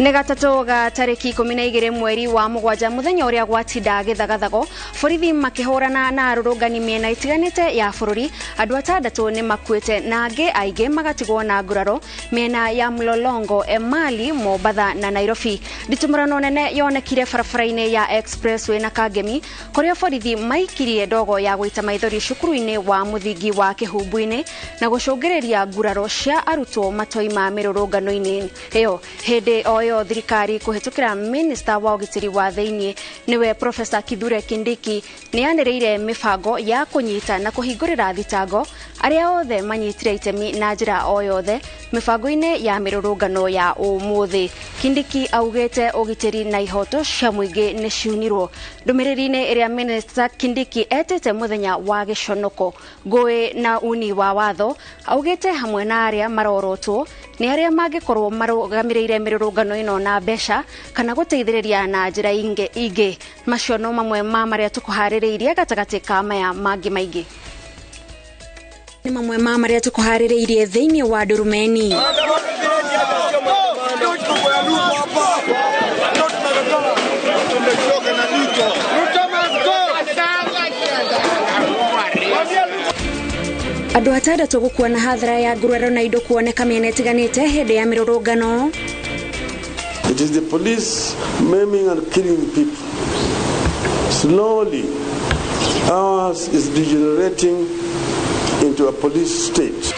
Nĩ gatatũ ga tarĩki 12 mweri wa mũgwanja mũthenya ũrĩa gwatinda gĩthagathago borithi makĩhũrana na arũrũngani mĩena ĩtiganĩte ya bũrũri. Andũ atandatũ nĩ makuĩte na angĩ aingĩ magatigwo na nguraro mĩena ya Mlolongo, Emali, Mombatha na Nairobi. Nditimũrano nene yonekire barabara-inĩ ya Expressway na Kangemi kũrĩa borithi maikirie ndogo ya gũita maithori cukuru-inĩ wa mũthingi wa Kĩhumbu-inĩ na gũcũngĩrĩria nguraro cia arutwo matoima mĩrũrũngano-inĩ ĩyo. Hĩndĩ o ĩyo thirikari kũhĩtũkĩra minista wa ũgitĩri wa thĩinĩ nĩwe Profesa Kithure Kindiki nĩanĩrĩire mĩbango ya kũnyita na kũhingũrĩra thitango arĩa othe manyitire itemi na njĩra o yothe mĩbango-inĩ ya mĩrũrũngano ya ũmũthĩ. Kindiki augĩte ũgitĩri na ihoto cia mũingĩ nĩ ciunirwo. Ndũmĩrĩri-inĩ ĩrĩa minista Kindiki etĩte mũthenya wa gĩconoko ngũĩ na uni wa watho augĩte hamwe na arĩa marorotwo nĩ arĩa mangĩkorwo marũgamĩrĩire mĩrũrũngano ĩno na mbeca kana gũteithĩrĩria na njĩra ingĩ. Macio no mamwe ma marĩa tũkũharĩrĩirie gatagatĩ ka maya mangĩ maingĩ. Nĩ mamwe ma marĩa tũkũharĩrĩirie thĩinĩ wa Ndurumeni. Andũ atandatũ gũkua na hathara ya nguraro na indo kuoneka mĩena ĩtiganĩte hĩndĩ ya mĩrũrũngano. It is the police maiming and killing people. Slowly, ours is degenerating into a police state.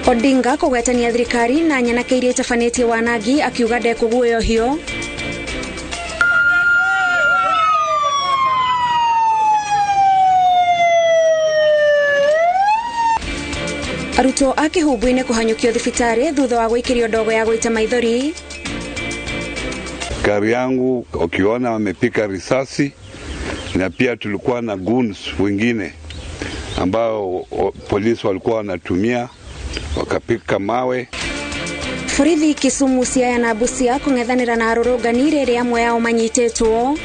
Odinga kũgwetania thirikari na nyanake iria itabanĩtie wanangi akiuga ndekũguoyohio. Arutwo a Kĩhumbu-inĩ kũhanyũkio thibitarĩ thutha wa gũikĩrio ndogo ya gũita maithori. Gari yangu ukiona wamepika risasi, na pia tulikuwa na goons wengine ambao polisi walikuwa wanatumia wakapika mawe. Borithi Kisumu, Siaya na Busia kũng'ethanĩra na arũrũngani rĩrĩa amwe ao manyitĩtwo.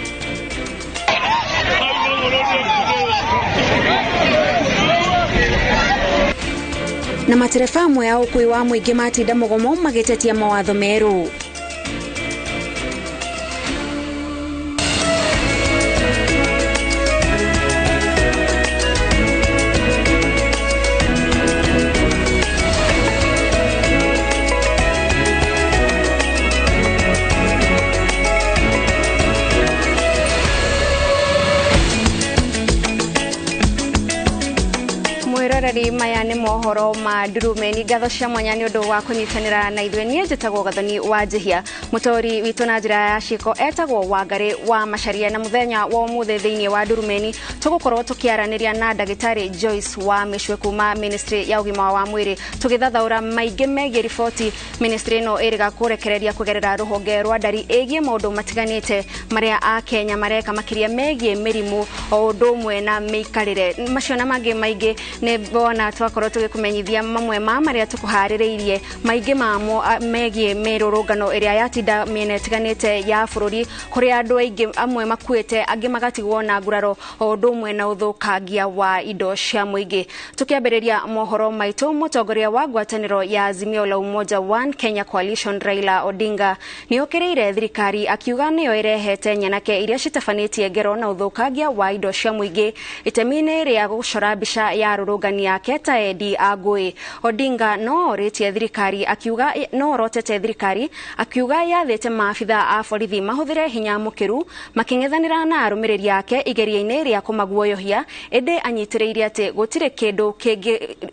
Na matereba amwe a ũkui wa mũingĩ matinda mũgomo magĩtetia mawatho merũ. Maya nĩ mohoro ma Ndurumeni. Ngatho cia mwanya nĩ ũndũ wa kũnyitanĩra na ithuĩ. Niĩ njĩtagwo Gathoni wa Njihia. Mũtori witũ na njĩra ya ciĩko etagwo Wangari wa Macharia, na mũthenya wa ũmũthĩ thĩinĩ wa Ndurumeni tũgũkorwo tũkĩaranĩria na ndagĩtarĩ Joyce wa Mĩcwe kuma Ministry ya ũgima wa mwĩrĩ tũgĩthathaũra maingĩ megiĩ riboti ministry ĩno ĩrĩga kũrekereria kũgerera rũhonge rwa ndari ĩgiĩ maũndũ matiganĩte marĩa a Kenya mareka makĩria megiĩ mĩrimũ o ũndũ ũmwe na mĩikarĩre. Macio na mangĩ maingĩ nĩ bona twakorwo tũgĩkũmenyithia mamwe ma marĩa tũkũharĩrĩirie maingĩ mamo megiĩ mĩrũrũngano ĩrĩa yatinda mĩena ĩtiganĩte ya bũrũri kũrĩa andũ aingĩ amwe makuĩte angĩ magatigwo na nguraro o ũndũ ũmwe na ũthũkangia wa indo cia mũingĩ. Tũkĩambĩrĩria mohoro maitũ, mũtongoria wa ngwatanĩro ya Azimio la Umoja One Kenya Coalition Raila Odinga nĩokĩrĩire thirikari akiuga nĩyo ĩrehete nyanake iria citabanĩtie ngero na ũthũkangia wa indo cia mũingĩ itemi-inĩ rĩa gũcora mbica ya arũrũngani yake ta endi a ngũĩ. Odinga no orĩtie thirikari akiuga no orotete thirikari akiuga yathĩte maabitha a borithi mahũthĩre hinya mũkĩru makĩng'ethanĩra na arũmĩrĩri ake igeria-inĩ rĩa kũmaguoyohia, ĩndĩ anyitĩrĩire atĩ gũtirĩ kĩndũ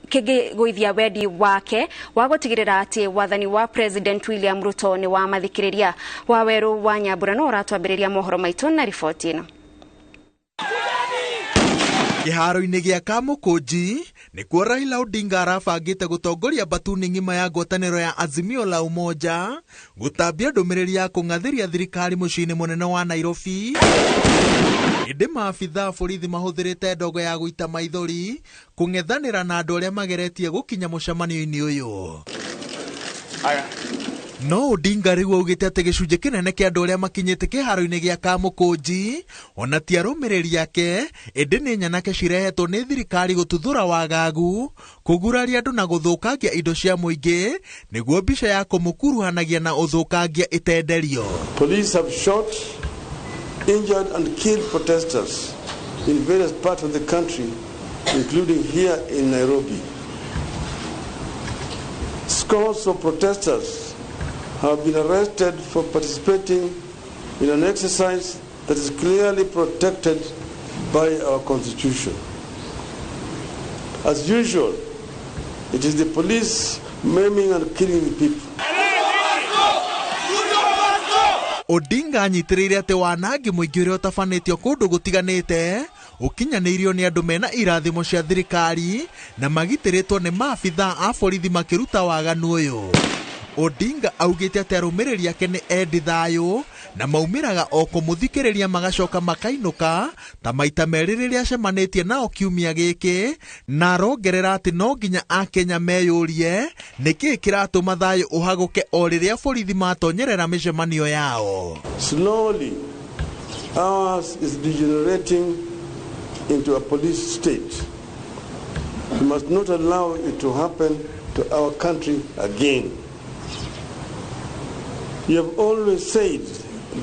kĩngĩgũithia wendi wake wa gũtigĩrĩra atĩ wathani wa President William Ruto nĩ wamathikĩrĩria. Wawerũ wa Nyambura no ũratwambĩrĩria mohoro maitũ na riboti ĩno. Kĩharo-inĩ gĩa Kamũkũnji nĩkuo Raila Odinga arabangĩte gũtongoria mbatuni ng'ima ya ngwatanĩro ya Azimio la Umoja gũtambia ndũmĩrĩri ya kũng'athĩria thirikari mũciĩ-inĩ mũnene wa Nairobi. Ĩndĩ maabitha a borithi mahũthĩrĩte ndogo ya gũita maithori kũng'ethanĩra na andũ arĩa mageretie gũkinya mũcemanio-inĩ ũyũ. No Odinga rĩu augĩte atĩ gĩcunjĩ kĩnene kĩa andũ arĩa makinyĩte kĩharo-inĩ gĩa Kamũkũnji ona ti arũmĩrĩri ake, ĩndĩ nĩ nyanake cirehetwo nĩ thirikari gũtuthũra wagagu, kũguraria andũ na gũthũkangia indo cia mũingĩ nĩguo mbica ya kũmũkuruhanagia na ũthũkangia ĩtenderio. Police have shot, injured and killed protesters in various parts of the country, including here in Nairobi. Scores of protesters have been arrested for participating in an exercise that is clearly protected by our Constitution. As usual, it is the police maiming and killing the people. Odinga anyitĩrĩire atĩ wanangi mũingĩ ũrĩa ũtabanĩtio kũndũ gũtiganĩte ũkinyanĩirio nĩ andũ mena irathimo cia thirikari na magitĩrĩtwo nĩ maabithaa a borithi makĩruta waganu ũyũ. Odinga augĩte atĩ arũmĩrĩri ake nĩ endi thayũ na maumĩraga o kũmũthikĩrĩria magacoka makainũka ta maita merĩ rĩrĩa acemanĩtie nao kiumia gĩkĩ, na arongerera atĩ no nginya Akenya meyũrie nĩkĩĩ kĩratũma thayũ ũhagũke o rĩrĩa borithi matonyerera mĩcemanio yao. Slowly, ours is degenerating into a police state. We must not allow it to happen to our country again. You have always said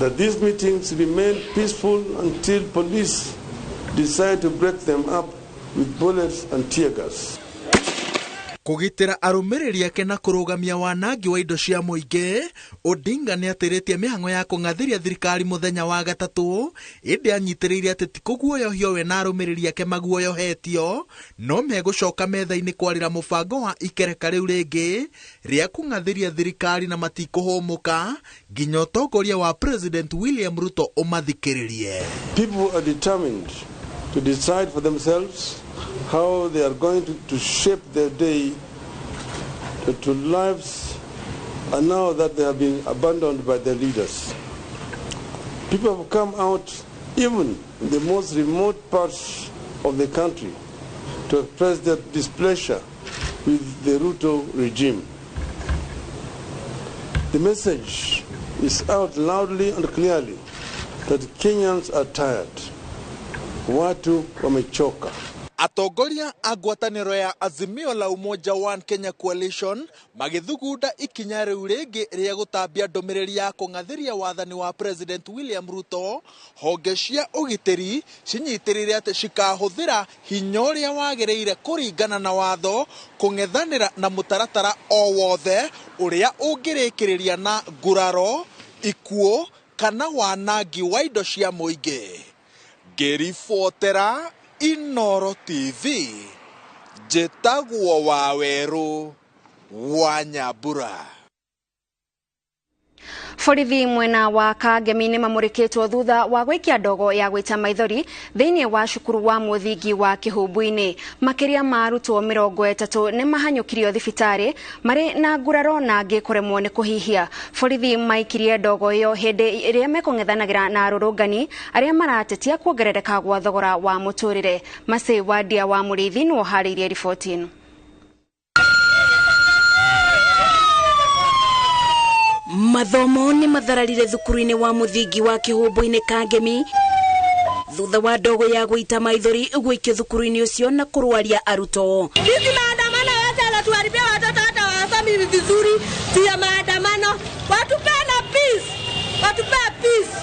that these meetings remain peaceful until police decide to break them up with bullets and tear gas. Kũgitĩra arũmĩrĩri ake na kũrũgamia wanangi wa indo cia mũingĩ, Odinga nĩ atĩrĩtie mĩhang'o ya kũng'athĩria thirikari mũthenya wa gatatũ, ĩndĩ anyitĩrĩire atĩ ti kũguoyohio we na arũmĩrĩri ake maguoyohetio, no megũcoka metha-inĩ kwarĩra mũbango wa ikereka rĩu rĩngĩ rĩa kũng'athĩria thirikari na matikũhũmũka nginya ũtongoria wa President William Ruto ũmathikĩrĩrie. People are determined to decide for themselves how they are going to shape their day to lives, and now that they have been abandoned by their leaders. People have come out even in the most remote parts of the country to express their displeasure with the Ruto regime. The message is out loudly and clearly that Kenyans are tired. Watu wamechoka. Atongoria a ngwatanĩro ya Azimio la Umoja One Kenya Coalition magĩthugunda ikinya rĩu rĩngĩ rĩa gũtambia ndũmĩrĩri ya kũng'athĩria wathani wa President William Ruto, honge cia ũgitĩri cinyitĩrĩire atĩ cikahũthĩra hinya ũrĩa wagĩrĩire kũringana na watho kũng'ethanĩra na mũtaratara o wothe ũrĩa ũngĩrĩkĩrĩria na nguraro, ikuũ kana wanangi wa indo cia mũingĩ. Ngĩribotera Inoro TV, njĩtagwo Wawerũ wa Nyambura. Borithi mwena wa Kangemi nĩ mamũrĩkĩtwo thutha wa gwĩkia ndogo ya gwĩta maithori thĩinĩ wa cukuru wa mũthingi wa Kĩhumbu-inĩ. Makĩria ma arutwo 30 nĩ mahanyũkirio thibitarĩ marĩ na nguraro na angĩ kũremwo nĩ kũhihia. Borithi maikirie ndogo ĩyo hĩndĩ ĩrĩa mekũng'ethanagĩra na arũrũngani arĩa maratetia kuongerereka gwa thogora wa mũtũrĩre. Macĩ Wandia wa Mũrĩithi nĩwe ũharĩirie riboti ĩno. Mathomo nĩ mathararire thukuru-inĩ wa mũthingi wa Kĩhumbu-inĩ Kangemi thutha wa ndogo ya gũita maithori gũikio thukuru-inĩ ũcio na kũrwaria arutwo. Hizi maandamano yote yanatuharibia watoto, hata wasomi vizuri juu ya maandamano. Watupe na peace, watupe peace.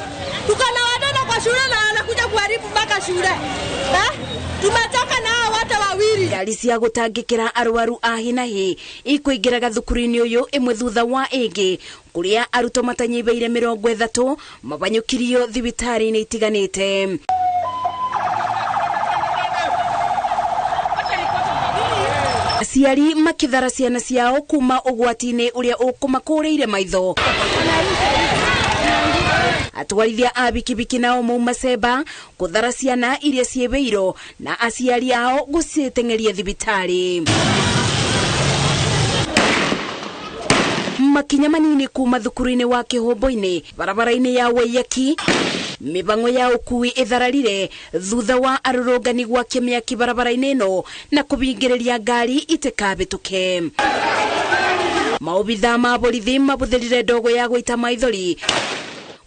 Tuko na watoto kwa shule na wanakuja kuharibu mpaka shule. Tumetoka na hao watu wawili. Ngari cia gũtangĩkĩra arwaru a hi na hi ikũingĩraga thukuru-inĩ ũyũ ĩmwe thutha wa ĩngĩ kũrĩa arutwo matanyihĩire 30 mabanyũkirio thibitarĩ-inĩ itiganĩte. Aciari makĩthara ciana ciao kuma ũgwati-inĩ ũrĩa ũkũmakũrĩire maitho. Atwarithia a bikibiki nao mauma cemba kũthara ciana iria ciĩbĩirwo na aciari ao gũciteng'eria thibitarĩ. Makinya manini kuma thukuru-inĩ wa Kĩhumbu-inĩ barabara-inĩ ya Waiyaki mĩbango ya ũkui ĩthararire thutha wa arũrũngani gwakia mĩaki barabara-inĩ ĩno na kũbingĩrĩria ngari itikabĩtũke. Maobitha ma borithi mabuthirire ndogo ya gwita maithori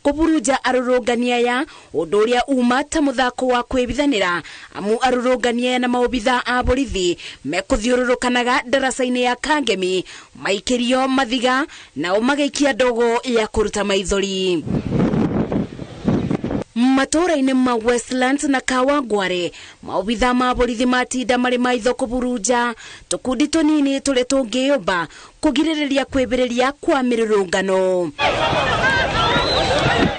kũburunja arũrũngani aya, ũndũ ũrĩa uma ta mũthako wa kwĩbithanĩra, amu arũrũngani aya na maobitha a borithi mekũthiũrũrũkanaga ndaraca-inĩ ya Kangemi maikĩrio mathiga nao magĩikia ndogo ya kũruta maithori. Matũũra-inĩ ma Westlands na Kawangware maobitha ma borithi matinda marĩ maitho kũburunja tũkundi tũnini tũrĩa tũngĩyũmba kũgirĩrĩria kwĩbĩrĩria kwa mĩrũrũngano.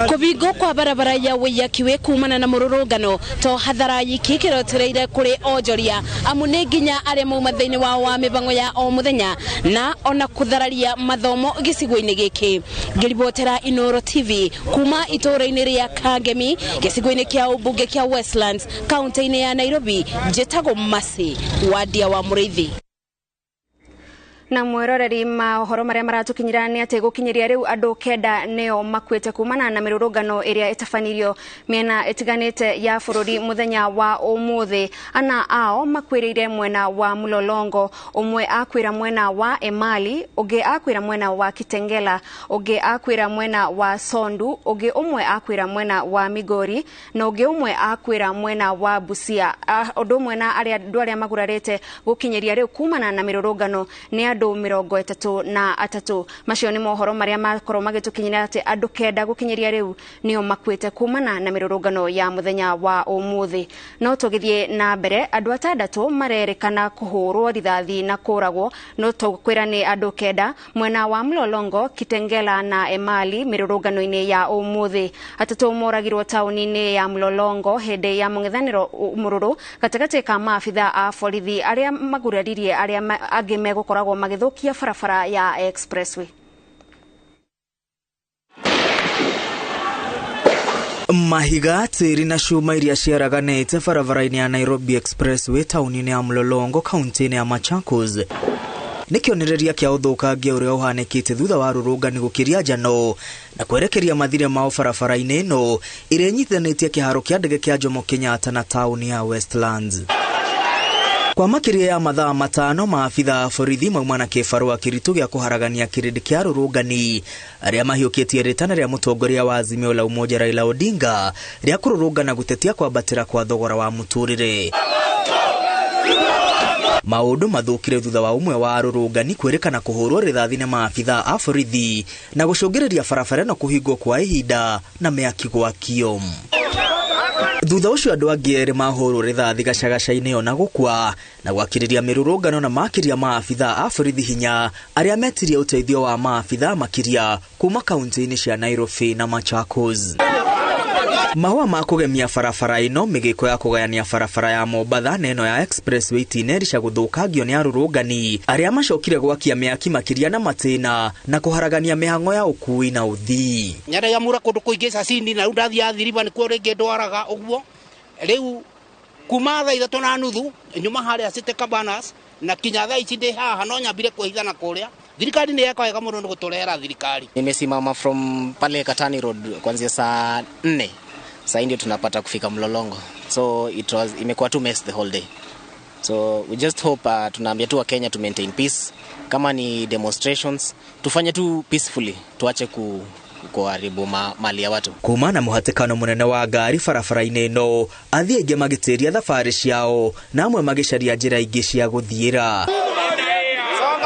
Kũbingwo kwa barabara ya Waiyaki kumana na mũrũrũngano to hathara yiki kĩrotereire kũrĩ onjoria, amu nĩ nginya arĩa mauma thĩinĩ wao wa mĩbango ya o mũthenya na ona kũthararia mathomo gĩcigo-inĩ gĩkĩ. Ngĩribotera Inooro TV kuma itũũra-inĩ rĩa Kangemi gĩcigo-inĩ kĩa ũmbunge kĩa Westlands kaunti-inĩ ya Nairobi, njĩtagwo Mercy Wandia wa Mũrĩithi. Na mweroreri maũhoro marĩa maratukinyira nĩ atĩ gũkinyĩria rĩu andũ 9 nĩo makuĩte kumana na mĩrũrũngano ĩrĩa ĩtabanirio mĩena ĩtiganĩte ya bũrũri mũthenya wa ũmũthĩ. Ana ao makuĩrĩire mwena wa Mlolongo, ũmwe akuĩra mwena wa Emali, ũngĩ akuĩra mwena wa Kitengela, ũngĩ akuĩra mwena wa Sondu, ũngĩ ũmwe akuĩra mwena wa Migori na ũngĩ ũmwe akuĩra mwena wa Busia. Ũndũ ũmwe na andũ arĩa magurarĩte gũkinyĩria rĩu kumana na mĩrũrũngano nĩ andũ 33. Macio nĩ mohoro marĩa makorwo magĩtũkinyĩra atĩ andũ 9 gũkinyĩria rĩu nĩo makuĩte kumana na mĩrũrũngano ya mũthenya wa ũmũthĩ. No tũgĩthiĩ na mbere, andũ 6 marerĩkana kũhũrwo rithathi na kũragwo, no tũkwĩra nĩ andũ 9 mwena wa Mlolongo, Kitengela na Emali mĩrũrũngano-inĩ ya ũmũthĩ. 3 moragirwo taũni-inĩ ya Mlolongo hĩndĩ ya mũng'ethanĩro mũrũrũ gatagatĩ ka maabitha a borithi arĩa maguraririe arĩa angĩ megũkoragwo magĩthũkia barabara ya expressway. Mahiga, tĩri na cuma iria ciaraganĩte barabara-inĩ ya Nairobi Expressway taũni-inĩ ya Mlolongo kaunti-inĩ ya Machakos nĩ kĩonereria kĩa ũthũkangia ũrĩa ũhanĩkĩte thutha wa rũrũngani gũkĩria njano na kwerekeria mathire mao barabara-inĩ ĩno ĩrĩa ĩnyitithanĩtie kĩharo kĩa ndege kĩa Jomo Kenyatta na taũni ya Westlands. Kwa makĩria ya mathaa 5 maabitha a borithi mauma na kĩbarũa kĩritũ gĩa kũharagania kĩrĩndĩ kĩa rũrũngani arĩa mahiũkĩtie rĩtana rĩa mũtongoria wa Azimio la Umoja Raila Odinga rĩa kũrũrũngana gũtetia kwambatĩra kwa thogora wa mũtũrĩre. Maũndũ mathũkire thutha wa ũmwe wa arũrũngani kwĩrĩkana kũhũrwo rithathi nĩ maabitha a borithi na gũcũngĩrĩria barabara ĩno kũhingwo kwa ihinda na mĩaki gwakio. Thutha ũcio andũ angĩ erĩ mahũrwo rithathi gacagaca-inĩ ona gũkua na gwakĩrĩria mĩrũrũngano na makĩria maabitha a borithi hinya arĩa metirie ũteithio wa maabitha makĩria kuma kaunti-inĩ cia Nairobi na Machakos. Mahũa ma kũgemia barabara ĩno, mĩgĩko ya kũgayania barabara ya Mombatha na ĩno ya expressway itinerica gũthũkangio nĩ arũrũngani arĩa macokire gwakia mĩaki makĩria na matĩna na kũharagania mĩhang'o ya ũkui na ũthii. Nyarega mura kũndũ kũingĩ cacini na rĩu ndathiĩ Athi-River nĩkuo rĩngĩ ndwaraga ũguo. Rĩu kuma thaa 3:30 nyuma harĩa City Cabanas na kinya thaa ici ndĩ haha no nyambire kwĩhitha na kũrĩa. Thirikari nĩ yeka wega mũno nĩ gũtũrehera thirikari. Nimesimama from pale Katani Road kuanzia saa 4. Saa ndio tunapata kufika Mlolongo. So it was imekuwa tu mess the whole day. So we just hope tunaambia tu wa Kenya to maintain peace. Kama ni demonstrations tufanye tu peacefully, tuache kuharibu mali ya watu. Kuma na muhatĩkano mũnene wa ngari barabara-inĩ ĩno, athii aingĩ magĩtĩria thabarĩ ciao na amwe magĩcaria njĩra ingĩ cia gũthiĩra.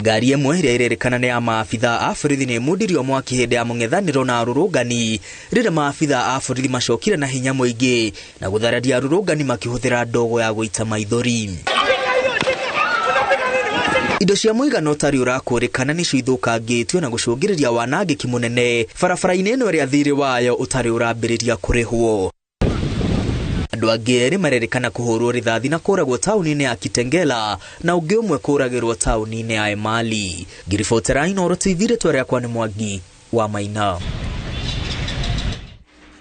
Ngari ĩmwe ĩrĩa ĩrerĩkana nĩ ya maabitha a borithi nĩ ĩmundirio mwaki hĩndĩ ya mũng'ethanĩro na arũrũngani rĩrĩa maabitha a borithi macokire na hinya mũingĩ na gũthararia arũrũngani makĩhũthĩra ndogo ya gũita maithori. Indo cia mũigana ũtarĩ ũrakũrĩkana nĩcio ithũkangĩtio na gũcũngĩrĩria wanangĩki mũnene barabara-inĩ ĩno ĩrĩa thirĩ wayo ũtarĩ ũrambĩrĩria kũrĩhwo. Andũ angĩ erĩ marerĩkana kũhũrwo rithathi na kũragwo taũni-inĩ ya Kitengela na ũngĩ ũmwe kũragĩrwo taũni-inĩ ya Emali. Ngiribotera Inooro TV, rĩtwa rĩakwa nĩ Mwangi wa Maina.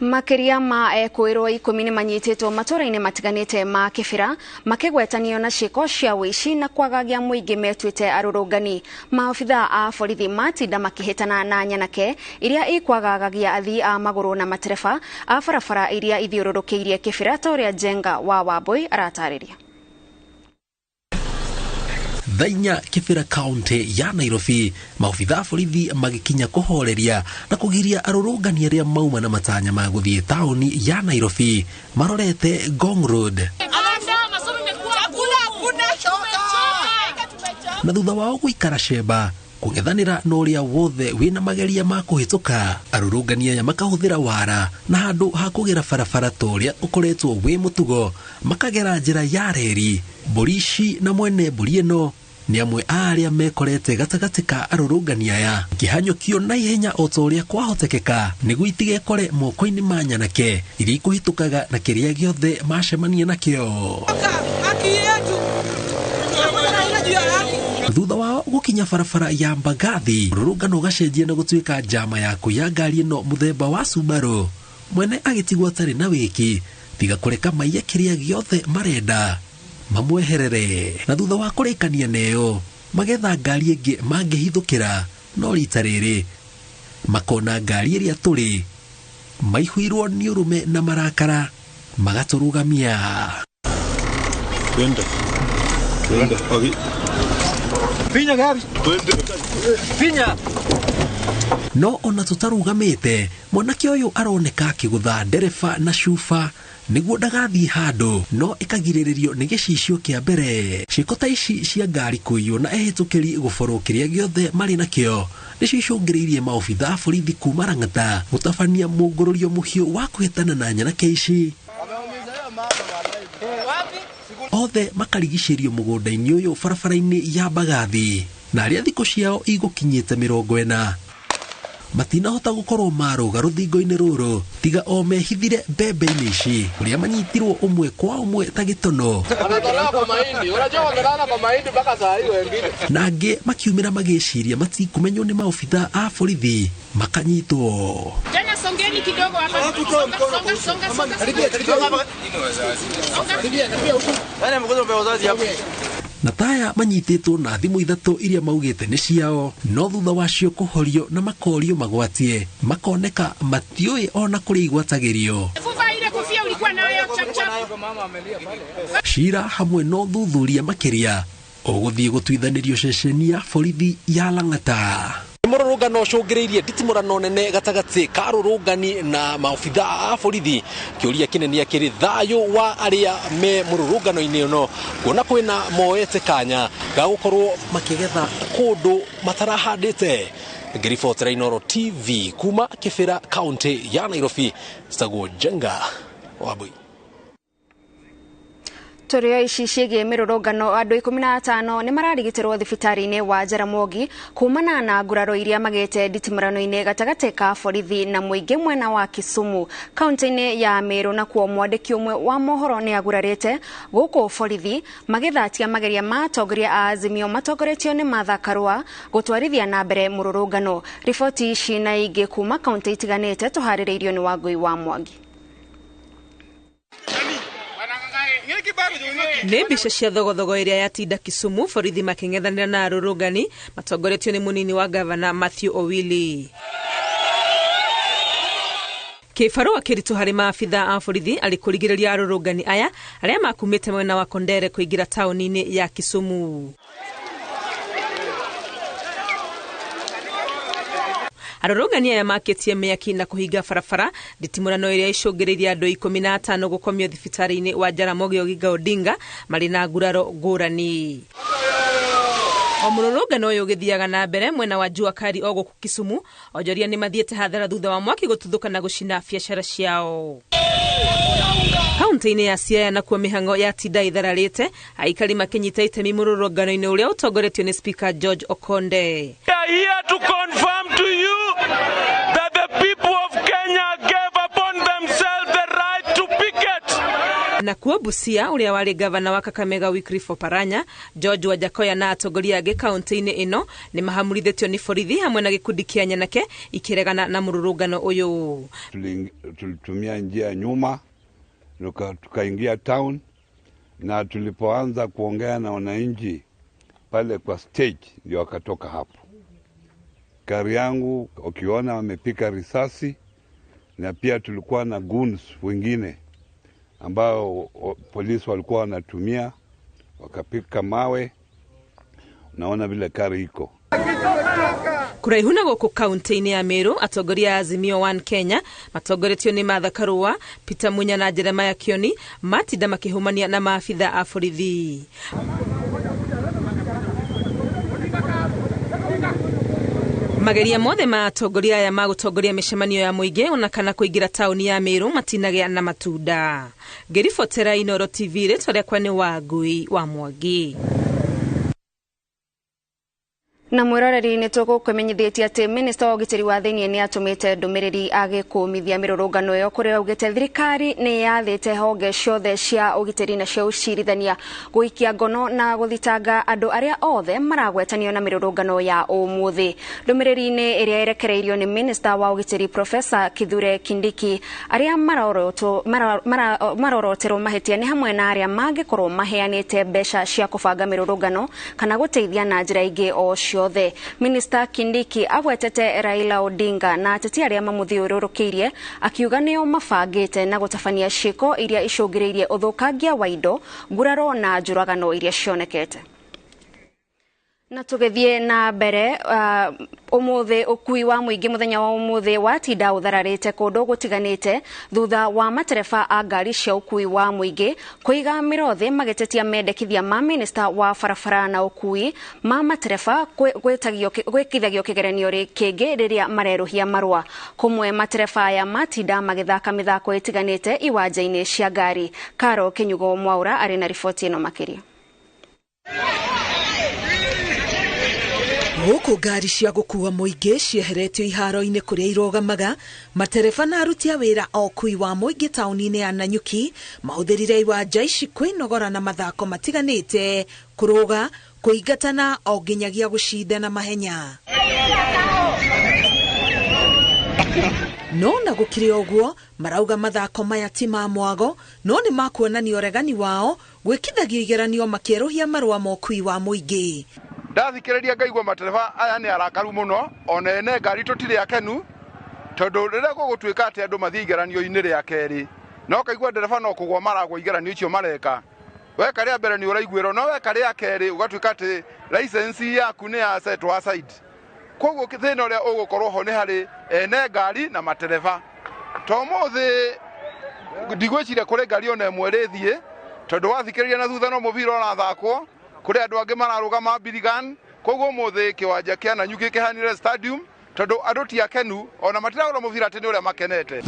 Makĩria ma ekũĩrwo 10 nĩ manyitĩtwo matũũra-inĩ matiganĩte ma Kĩbĩra makĩgwetanio na ciĩko cia ũici na kwagagia mũingĩ metuĩte arũrũngani. Maabitha a borithi matinda makĩhĩtana na nyanake iria ikwagagagia athii a magũrũ na matereba a barabara iria ithiũrũrũkĩirie Kĩbĩra ta ũrĩa Njenga wa Wambui aratarĩria. Thaa 4 Kibera kaunti ya Nairobi, maobitha a borithi magĩkinya kũhoreria na kũgiria arũrũngani arĩa mauma na matanya ma gũthiĩ taũni ya Nairobi marorete Ngong Road. Na thutha wao gũikara cemba kũng'ethanĩra na ũrĩa wothe wĩna mageria ma kũhĩtũka, arũrũngani aya makahũthĩra wara na handũ ha kũgera barabara ta ũrĩa ũkoretwo wĩ mũtugo makagera njĩra ya reri. Mbũri ici na mwene mbũri ĩno nĩ amwe a arĩa mekorete gatagatĩ ka arũrũngani aya kĩhanyũkio na ihenya o ta ũrĩa kwahotekeka nĩguo itigekore moko-inĩ ma nyanake iria ikũhĩtũkaga na kĩrĩa gĩothe macemania nakĩo. Thutha wao gũkinya barabara ya Mbagathi, rũrũngano ũgacenjia na gũtuĩka njama ya kũiya ngari ĩno mũthemba wa Subaru, mwene agĩtigwo atarĩ na wĩki tiga kũreka maiye kĩrĩa gĩothe marenda mamweherere. Na thutha wa kũrĩkania neo magetha ngari ĩngĩ mangĩhithũkĩra, no rita rĩrĩ makona ngari ĩrĩa tũrĩ maihũirwo nĩ ũrũme na marakara magatũrũgamia. Twende. Twende. Okay. Finya gari. Twende. Finya. No ona tũtarũgamĩte, mwanake ũyũ aroneka akĩgũtha ndereba na cuba nĩguo ndagathiĩ handũ, no ĩkagirĩrĩrio nĩ gĩcicio kĩa mbere. Ciĩko ta ici cia ngari kũiywo na ehĩtũkĩri gũborwo kĩrĩa gĩothe marĩ nakĩo nĩcio icũngĩrĩirie maobitha a borithi kuma Lang'ata gũtabania mũngũrũrio mũhiũ wa kũhĩtana na nyanake ici. Othe makarigicĩrio mũgũnda-inĩ ũyũ barabara-inĩ ya Mbagathi, na arĩa thikũ ciao igũkinyĩte 40 matinahota gũkorwo marũga rũthingo-inĩ rũrũ tiga o mehithire mbembe-inĩ ici, ũrĩa manyitirwo ũmwe kwa ũmwe ta gĩtono, na angĩ makiumĩra magĩciria matikũmenywo nĩ maobitha a borithi makanyitwo. Songeni kidogo hapa. Songa, songa, songa. Na taya manyitĩtwo na thimũ 3 iria maugĩte nĩ ciao, no thutha wacio kũhorio na makorio magwatie makoneka matiũĩ ona kũrĩa igwatagĩrio. Cira hamwe no thuthuria makĩria ũgũthiĩ gũtuithanĩrio ceceni ya borithi ya Lang'ata. Mũrũrũngano ũcũngĩrĩirie nditimũrano nene gatagatĩ ka arũrũngani na maobitha a borithi. Kĩũria kĩnene kĩrĩ thayũ wa arĩa me mũrũrũngano-inĩ ũno, kuona kwĩna moete kanya ga gũkorwo makĩgetha kũndũ matarahandĩte. Ngĩribotera Inooro TV kuma Kibera kaunti ya Nairobi, Citagwo Njenga Wambui. Tũrĩo ici ciĩgiĩ mĩrũrũngano, andũ 15 nĩ mararigitĩrwo thibitarĩ-inĩ wa Jaramogi kumana na nguraro iria magĩte nditimũrano-inĩ gatagatĩ ka borithi na mũingĩ mwena wa Kisumu kaunti-inĩ ya Meru. Nakuo mwandĩki ũmwe wa mohoro nĩ agurarĩte gũkũ borithi magĩthatia mageria ma atongoria a Azimio matongoretio nĩ Martha Karua gũtwarithia na mbere mũrũrũngano. Riboti ici na ingĩ kuma kaunti itiganĩte tũharĩrĩirio nĩ Wangui wa Mwangi. Nĩ mbica cia thogothogo ĩrĩa yatinda Kisumu, borithi makĩng'ethanĩra na arũrũngani matongoretio nĩ mũnini wa gavana Matthew Owili. Kĩbarũa kĩritũ harĩ maabitha a borithi arĩ kũrigĩrĩria arũrũngani aya arĩa makumĩte mwena wa Kondere kũingĩra taũni-inĩ ya Kisumu. Arũrũngani aya makĩtie mĩaki na kũhinga barabara nditimũrano ĩrĩa icũngĩrĩirie andũ 15 gũkomio thibitarĩ-inĩ wa Jaramogi Oginga Odinga marĩ na nguraro ngũrani. O mũrũrũngano ũyũ ũgĩthiaga na mbere mwena wa Jua Kali o gũkũ Kisumu, onjoria nĩ mathiĩte hathara thutha wa mwaki gũtuthũka na gũcina biacara ciao. Kaunti-inĩ ya Siaya nakuo mĩhang'o yatinda ithararĩte, aikari makĩnyita itemi mũrũrũngano-inĩ ũrĩa ũtongoretio nĩ Speaker George Okonde. We are here to confirm to you that the people of Kenya gave upon themselves the right to picket. Nakuo Busia ũrĩa warĩ gavana wa Kakamega Wycliffe Oparanya, George Wajackoyah na atongoria angĩ kaunti-inĩ ĩno nĩ mahamurithĩtio nĩ borithi hamwe na gĩkundi kĩa nyanake ikĩregana na mũrũrũngano ũyũ. Tulitumia njia nyuma tukaingia town, na tulipoanza kuongea na wananchi pale kwa stage ndio wakatoka hapo. Gari yangu ukiona wamepika risasi, na pia tulikuwa na goons wengine ambao polisi walikuwa wanatumia, wakapika mawe. Naona vile kari iko Kuraihu na gũkũ kaunti-inĩ ya Meru, atongoria a Azimio One Kenya matongoretio nĩ Martha Karua, Peter Munya na Jeremiah Kioni matinda makĩhũmania na maabitha a borithi. Mageria mothe ma atongoria aya ma gũtongoria mĩcemanio ya mũingĩ ona kana kũingĩra taũni ya Meru matinagĩa na matunda. Ngĩribotera Inooro TV, rĩtwa rĩakwa nĩ Wangui wa Mwangi. Na mwiroreri nĩ tũgũkũmenyithĩtie atĩ minista wa ũgitĩri wa thĩinĩ nĩ atũmĩte ndũmĩrĩri agĩkũmithia mĩrũrũngano ĩyo kũrĩa augĩte thirikari nĩ yathĩte honge ciothe cia ũgitĩri na cia ũcirithania gũikia ngono na gũthitanga andũ arĩa othe maragwetanio na mĩrũrũngano ya ũmũthĩ. Ndũmĩrĩri-inĩ ĩrĩa ĩrekereirio nĩ minista wa ũgitĩri Profesa Kithure Kindiki, arĩa maroroterwo mahĩtia nĩ hamwe na arĩa mangĩkorwo maheanĩte mbeca cia kũbanga mĩrũrũngano kana gũteithia na njĩra ingĩ o ciothe. Minister Kindiki agwetete Raila Odinga na ateti arĩa mamũthiũrũrũkĩirie akiuga nĩo mabangĩte na gũtabania ciĩko iria icũngĩrĩirie ũthũkangia wa indo, nguraro na njũragano iria cionekete. Na tũgĩthiĩ na mbere, ũmũthĩ ũkui wa mũingĩ mũthenya wa ũmũthĩ watinda ũthararĩte kũndũ gũtiganĩte thutha wa matereba a ngari cia ũkui wa mũingĩ kũiga mĩro thĩ magĩtetia mendekithia ma minista wa barabara na ũkui ma matereba gwĩkithagio kĩgeranio kĩngĩ rĩrĩa marerũhia marũa. Kũmwe matereba aya matinda magĩthaka mĩthako ĩtiganĩte iwanja-inĩ cia ngari. Karo Kĩnyugo Mwaura arĩ na riboti ĩno makĩria. Gũkũ ngari cia gũkua mũingĩ cieheretio iharo-inĩ kũrĩa irũgamaga, matereba na aruti a wĩra a ũkui wa mũingĩ taũni-inĩ ya Nanyuki mahũthĩrire iwanja ici kwĩnogora na mathako matiganĩte, kũrũga, kũingatana o nginyagia gũcindana mahenya. No na gũkĩrĩ ũguo, marauga mathako maya ti ma mwago, no nĩ makuonania ũregani wao gwĩkithagio igeranio makĩerũhia marũa ma ũkui wa mũingĩ. Ndathikĩrĩria ngaigua matereba aya nĩ arakaru mũno, ona ene ngari tũtirĩ akenu, tondũ rĩrĩa gũgũtuĩka atĩ andũ mathiĩ igeranio-inĩ rĩa kerĩ, no kaigua ndereba no kũgwa maragwa igeranio icio mareka. Weka rĩa mbere nĩ ũraiguĩrwo, no weka rĩa kerĩ ũgatuĩka atĩ license yaku nĩ ya set aside. Koguo thĩna ũrĩa ũgũkorwo ho nĩ harĩ ene ngari na matereba. To ũmũthĩ ndigwĩciria kũrĩ ngari ona ĩmwe ĩrĩthiĩ, tondũ wathikĩrĩria na thutha no mũbira ũrathakwo, kũrĩ andũ angĩ mararũgama Birigan. Koguo ũmũthĩ kĩwanja kĩa Nanyuki kĩhanire stadium, tondũ andũ ti akenu ona matiragũra mũbira atĩ nĩ ũrĩa makenete.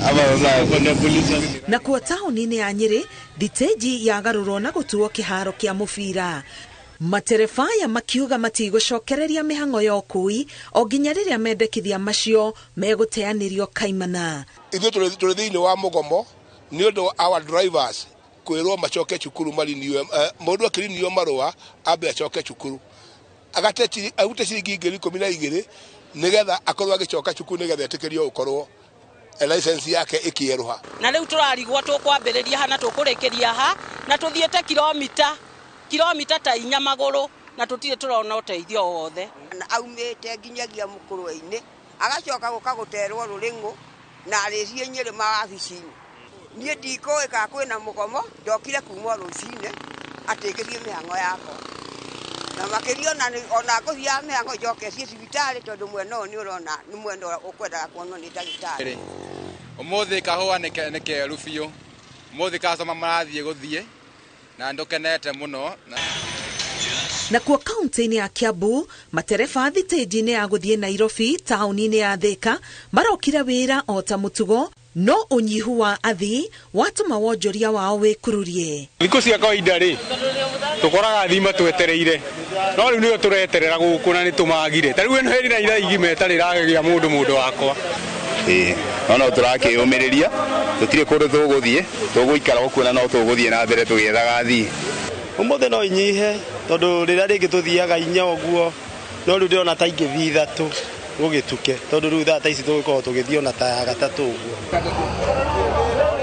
Nakuo taũni-inĩ ya Nyĩrĩ, thitĩnji yagarũrwo na gũtuo kĩharo kĩa mũbira. Matereba aya makiuga matigũcokereria mĩhang'o ya ũkui o nginya rĩrĩa mendekithia macio megũteanĩrio kaimana. Ithuĩ tũrĩ thĩinĩ wa mũgomo nĩ ũndũ our drivers kwĩrwo macoke cukuru mariniwe, mũndũ akĩrinio marũa ambe acoke cukuru agate arute ciringi 12,000 nĩgetha akorwo agĩcoka cukuru nĩgetha etĩkĩrio gũkorwo license yake ĩkĩerũha. Na rĩu tũrarigwo tũkwambĩrĩria ha na tũkũrĩkĩria ha, na tũthiĩte kilomita ta 4 magũrũ na tũtirĩ tũrona ũteithio o wothe. Na aumĩte nginyagia mũkũrwe-inĩ agacoka gũka gũterwo rũrĩng'ũ na arĩcie Nyĩrĩ mawabici-inĩ. Niĩ ndikũĩ kana kwĩna mũgomo, ndokire kuma rũcinĩ atĩ ngĩthiĩ mĩhang'o yakwa. Na makĩria ona ngũthiaga mĩhang'o njoke ciĩ thibitarĩ tondũ mwena ũyũ nĩ ũrona nĩ mwena ũrĩa ũkwendaga kuonwo nĩ ndagĩtarĩ. Ũmũthĩ kahũa nĩ keru biũ, ũmũthĩ customer marathiĩ gũthiĩ na ndũkenete mũno. Nakuo kaunti-inĩ ya Kiambu, matereba thitĩnji-inĩ ya gũthiĩ Nairobi taũni-inĩ ya Thika marokire wĩra o ta mũtugo, no ũnyihu wa athii watũma wonjoria wao wĩkururie. Thikũ cia kawaida rĩ, tũkoraga athii matwetereire, no rĩu nĩo tũreterera gũkũ na nĩ tũmagire. Ta rĩu ĩno ĩrĩ na ithaa igima ĩtarĩ ĩragĩa mũndũ wakwa. Ĩĩ, no no tũrakĩyũmĩrĩria, tũtirĩ kũndũ tũgũthiĩ, tũgũikara gũkũ na no tũgũthiĩ na mbere tũgĩethaga athii. Ũmũthĩ no inyihe tondũ rĩrĩa rĩngĩ tũthiaga 4 ũguo, no rĩu ndĩrona ta ingĩthiĩ 3 gũgĩtuke, tondũ rĩu thaa ta ici tũgũkorwo tũgĩthiĩ ona ta ya 3 ũguo.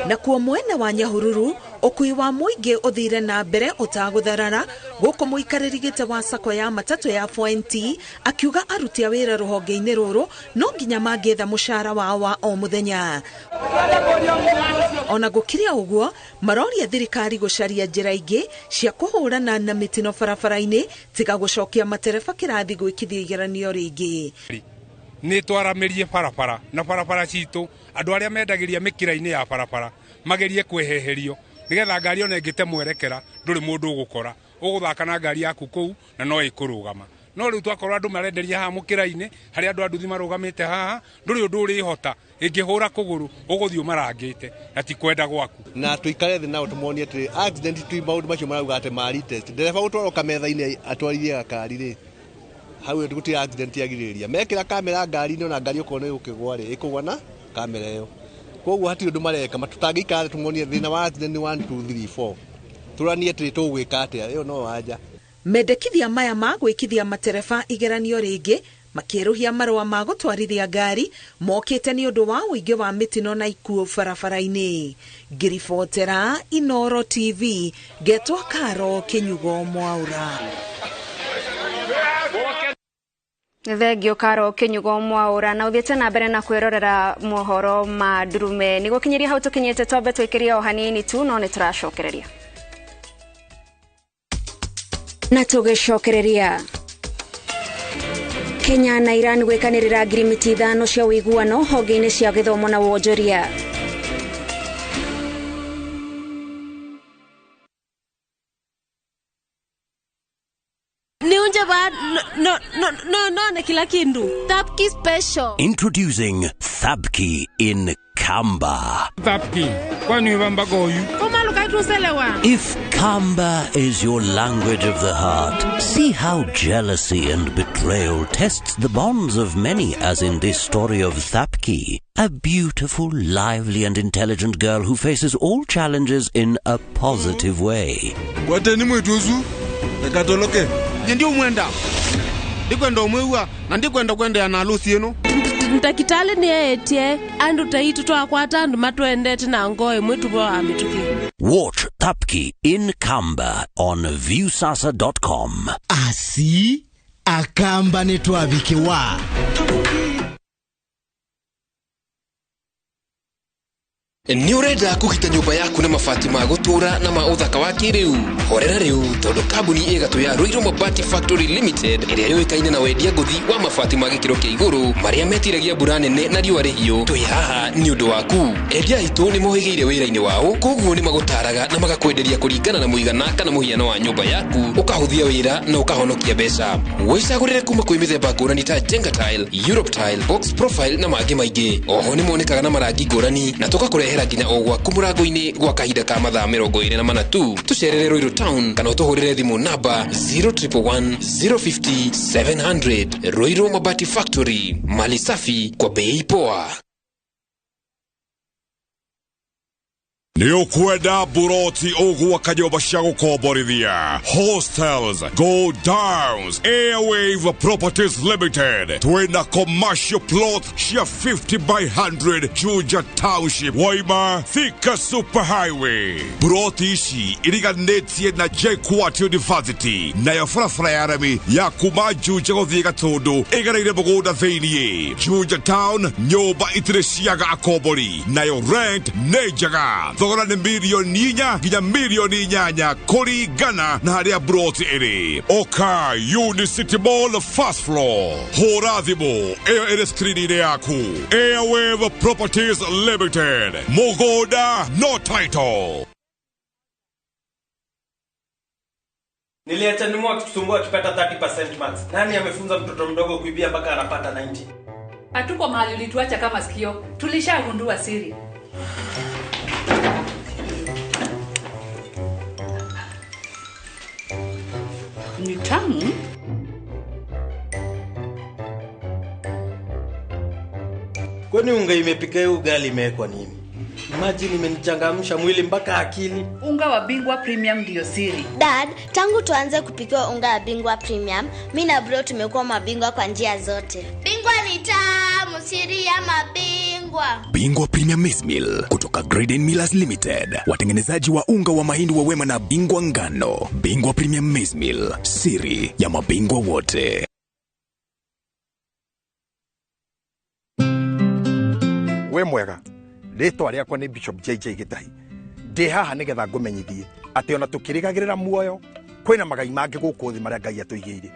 Nakuo mwena wa Nyahururu, Ũkui wa mũingĩ ũthire na mbere ũtagũtharara gũkũ mũikarĩri gĩtĩ wa sako ya matatũ ya 4NT akiuga aruti a wĩra rũhonge-inĩ rũrũ no nginya mangĩetha mũcara wao wa o mũthenya. Ona gũkĩrĩ ũguo maroria thirikari gũcaria njĩra ingĩ cia kũhũrana na mĩtino barabara-inĩ tiga gũcokia matereba kĩrathi gwĩkithia igeranio rĩngĩ. Nĩ twaramĩrie barabara na barabara citũ andũ arĩa mendagĩria mĩkĩra-inĩ ya barabara magerie kweheherio nigetha ngari ona ĩngĩte mwerekera ndũrĩ mũndũ ũgũkora ũgũthaka na ngari yaku kũu na no ĩkũrũgama. No rĩu twakorwo andũ marenderia haha mũkĩra-inĩ harĩa andũ a nduthi marũgamĩte haha ndũrĩ ũndũ ũrĩhota ĩngĩhũra kũgũrũ ũgũthiĩ ũmarangĩte na ti kwenda gwaku. Na tũikare thĩ nao tũmonie atĩ accident ti maũndũ macio marauga atĩ ma test ndereba gũtwarwo kametha-inĩ atwarithie gakari rĩ hau gũtirĩ accident yagirĩrĩria mekĩra kamera ngari-inĩ ona ngari okorwo nĩ gũkĩgwa rĩ ĩkũgwa na kamera ĩyo. Koguo hatirĩ ũndũ mareka matũtangĩikara thĩ tũmonie thĩna wa accident nĩ 1 2 3 4 tũranie atĩrĩ tũgwĩka atĩa ĩyo no wanja. Mendekithia maya ma gwĩkithia matereba igeranio rĩngĩ makĩerũhia marũa ma gũtwarithia ngari mokĩte nĩ ũndũ wa ũingĩ wa mĩtino na ikuũ barabara-inĩ. Ngĩribotera Inoro TV ngetwo Karo Kĩnyugo Mwaura. Thengio Karo Kĩnyugo Mwaura na ũthiĩte na mbere na kwĩrorera mohoro ma ndurume. Nĩ gũkinyĩria hau tũkinyĩte twambe twĩkĩrie o hanini tu no nĩ tũracokereria. Na tũgĩcokereria Kenya na Iran gwĩkanĩrĩra ngirimiti 5 cia ũiguano honge-inĩ cia gĩthomo na wonjoria. No kila kindu. Thapki special. Introducing Thapki in Kamba. Thapki. Kwani wamba goyu? If Kamba is your language of the heart, see how jealousy and betrayal tests the bonds of many, as in this story of Thapki, a beautiful, lively and intelligent girl who faces all challenges in a positive way. Ndio mwenda ndikwenda umwewa na ndikwenda kwenda na harusi ino ndakitali ni etie andu taitu twakwata andu matwendete na ngoe mwitu bo amituki. Watch Thapki in Kamba on viewsasa.com. Asi akamba netwabikiwa. Nĩ ũrenda kũgita nyũmba yaku na mabati ma gũtũũra na ma ũthaka wa kĩrĩu? Horera rĩu tondũ kambuni ĩgatũ ya Ruiru Mabati Factory Limited ĩrĩa yũĩkaine na wendia ngũthi wa mabati ma gĩkĩro kĩa igũrũ marĩa metiragia mbura nene na riũa rĩhiũ twĩ haha nĩ ũndũ waku. Endia aitũ nĩ mohĩgĩire wĩra-inĩ wao koguo nĩ magũtaraga na magakwenderia kũringana na mũigana kana mũhiano wa nyũmba yaku ũkahũthia wĩra na ũkahonokia mbeca. Wĩcagũrĩre kuma kwĩ mĩthemba ngũrani ta Jenga Tile, Europe Tile, Box Profile na mangĩ maingĩ. Oho nĩ monekaga na marangi ngũrani na tũgakũrehera nginya o gwaku mũrango-inĩ gwa kahinda ka mathaa 24 tu. Tũcerere Ruiru Town kana ũtũhũrĩre thimũ namba 0111 050 700. Ruiru Mabati Factory, mali safi kwa bei poa. Nĩ ũkwenda buroti ũgwaka nyũmba cia gũkomborithia hostels, go downs, Airwave Properties Limited twĩna commercial plot cia 50 by 100 Juja Township Waima Thika Super Highway. Buroti ici iriganĩtie na JKUAT University nayo barabara ya rami ya kuma Juja gũthiĩ Gatũndũ ĩgereire mũgũnda thĩiniĩ. Juja Town nyũmba itirĩ ciaga akombori nayo rent nĩ njega. Thogora nĩ milioni 4 nginya milioni 8 kũringana na harĩa broti ĩrĩ. Oka Unicity Mall first floor. Hũra thimũ ĩyo ĩrĩ screen-inĩ yaku. Airwave Properties Limited. Mũgũnda no title. Niliacha nimu akitusumbua akipata 30% marks. Nani amefunza mtoto mdogo kuibia mpaka anapata 90? Hatuko mahali ulituacha kama sikio. Tulishagundua siri. Ni tamu. Kwani unga imepika hiyo ugali imewekwa nini? Imagine imenichangamsha mwili mpaka akili. Unga wa Bingwa Premium ndio siri. Dad, tangu tuanze kupika unga wa Bingwa Premium, mimi na bro tumekuwa mabingwa kwa njia zote. Bingwa ni tamu, siri ya mabingwa. Bingwa Premium. Premium Maize Meal kutoka Graden Millers Limited, watengenezaji wa unga wa mahindi wa Wema na Bingwa Ngano. Bingwa Premium Maize Meal, siri ya mabingwa wote. We mwega, rĩtwa rĩakwa nĩ Bishop JJ Gĩtahi. Ndĩ haha nĩgetha ngũmenyithie atĩ ona tũkĩrĩgagĩrĩra muoyo kwĩna magai mangĩ gũkũ thĩ marĩa Ngai atũigĩire.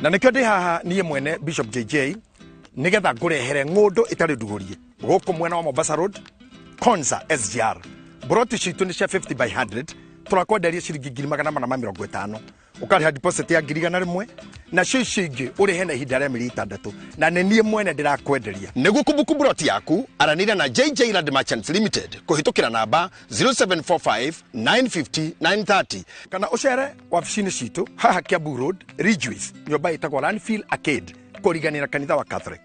Na nĩkĩo ndĩ haha niĩ mwene Bishop JJ nĩgetha ngũrehere ng'ũndũ ĩtarĩ ndugũrie gũkũ mwena wa Mombasa Road, Konza SGR. Mburoti citũ nĩ cia 50 by 100, tũrakwenderia ciringi 450,000. Ũkarĩha deposit ya 100,000 nacio icio ingĩ ũrĩhe na ihinda rĩa mĩeri 6, na nĩ niĩ mwene ndĩrakwenderia. Nĩguo kũbuku mburoti yaku, aranĩria na JJ Land Merchants Limited kũhĩtũkĩra namba 0745 950 930 kana ũcere wabici-inĩ citũ haha Kiambu Road, Ridgeways, nyũmba ĩtagwo Landfill Arcade, kũriganĩra kanitha wa Catholic.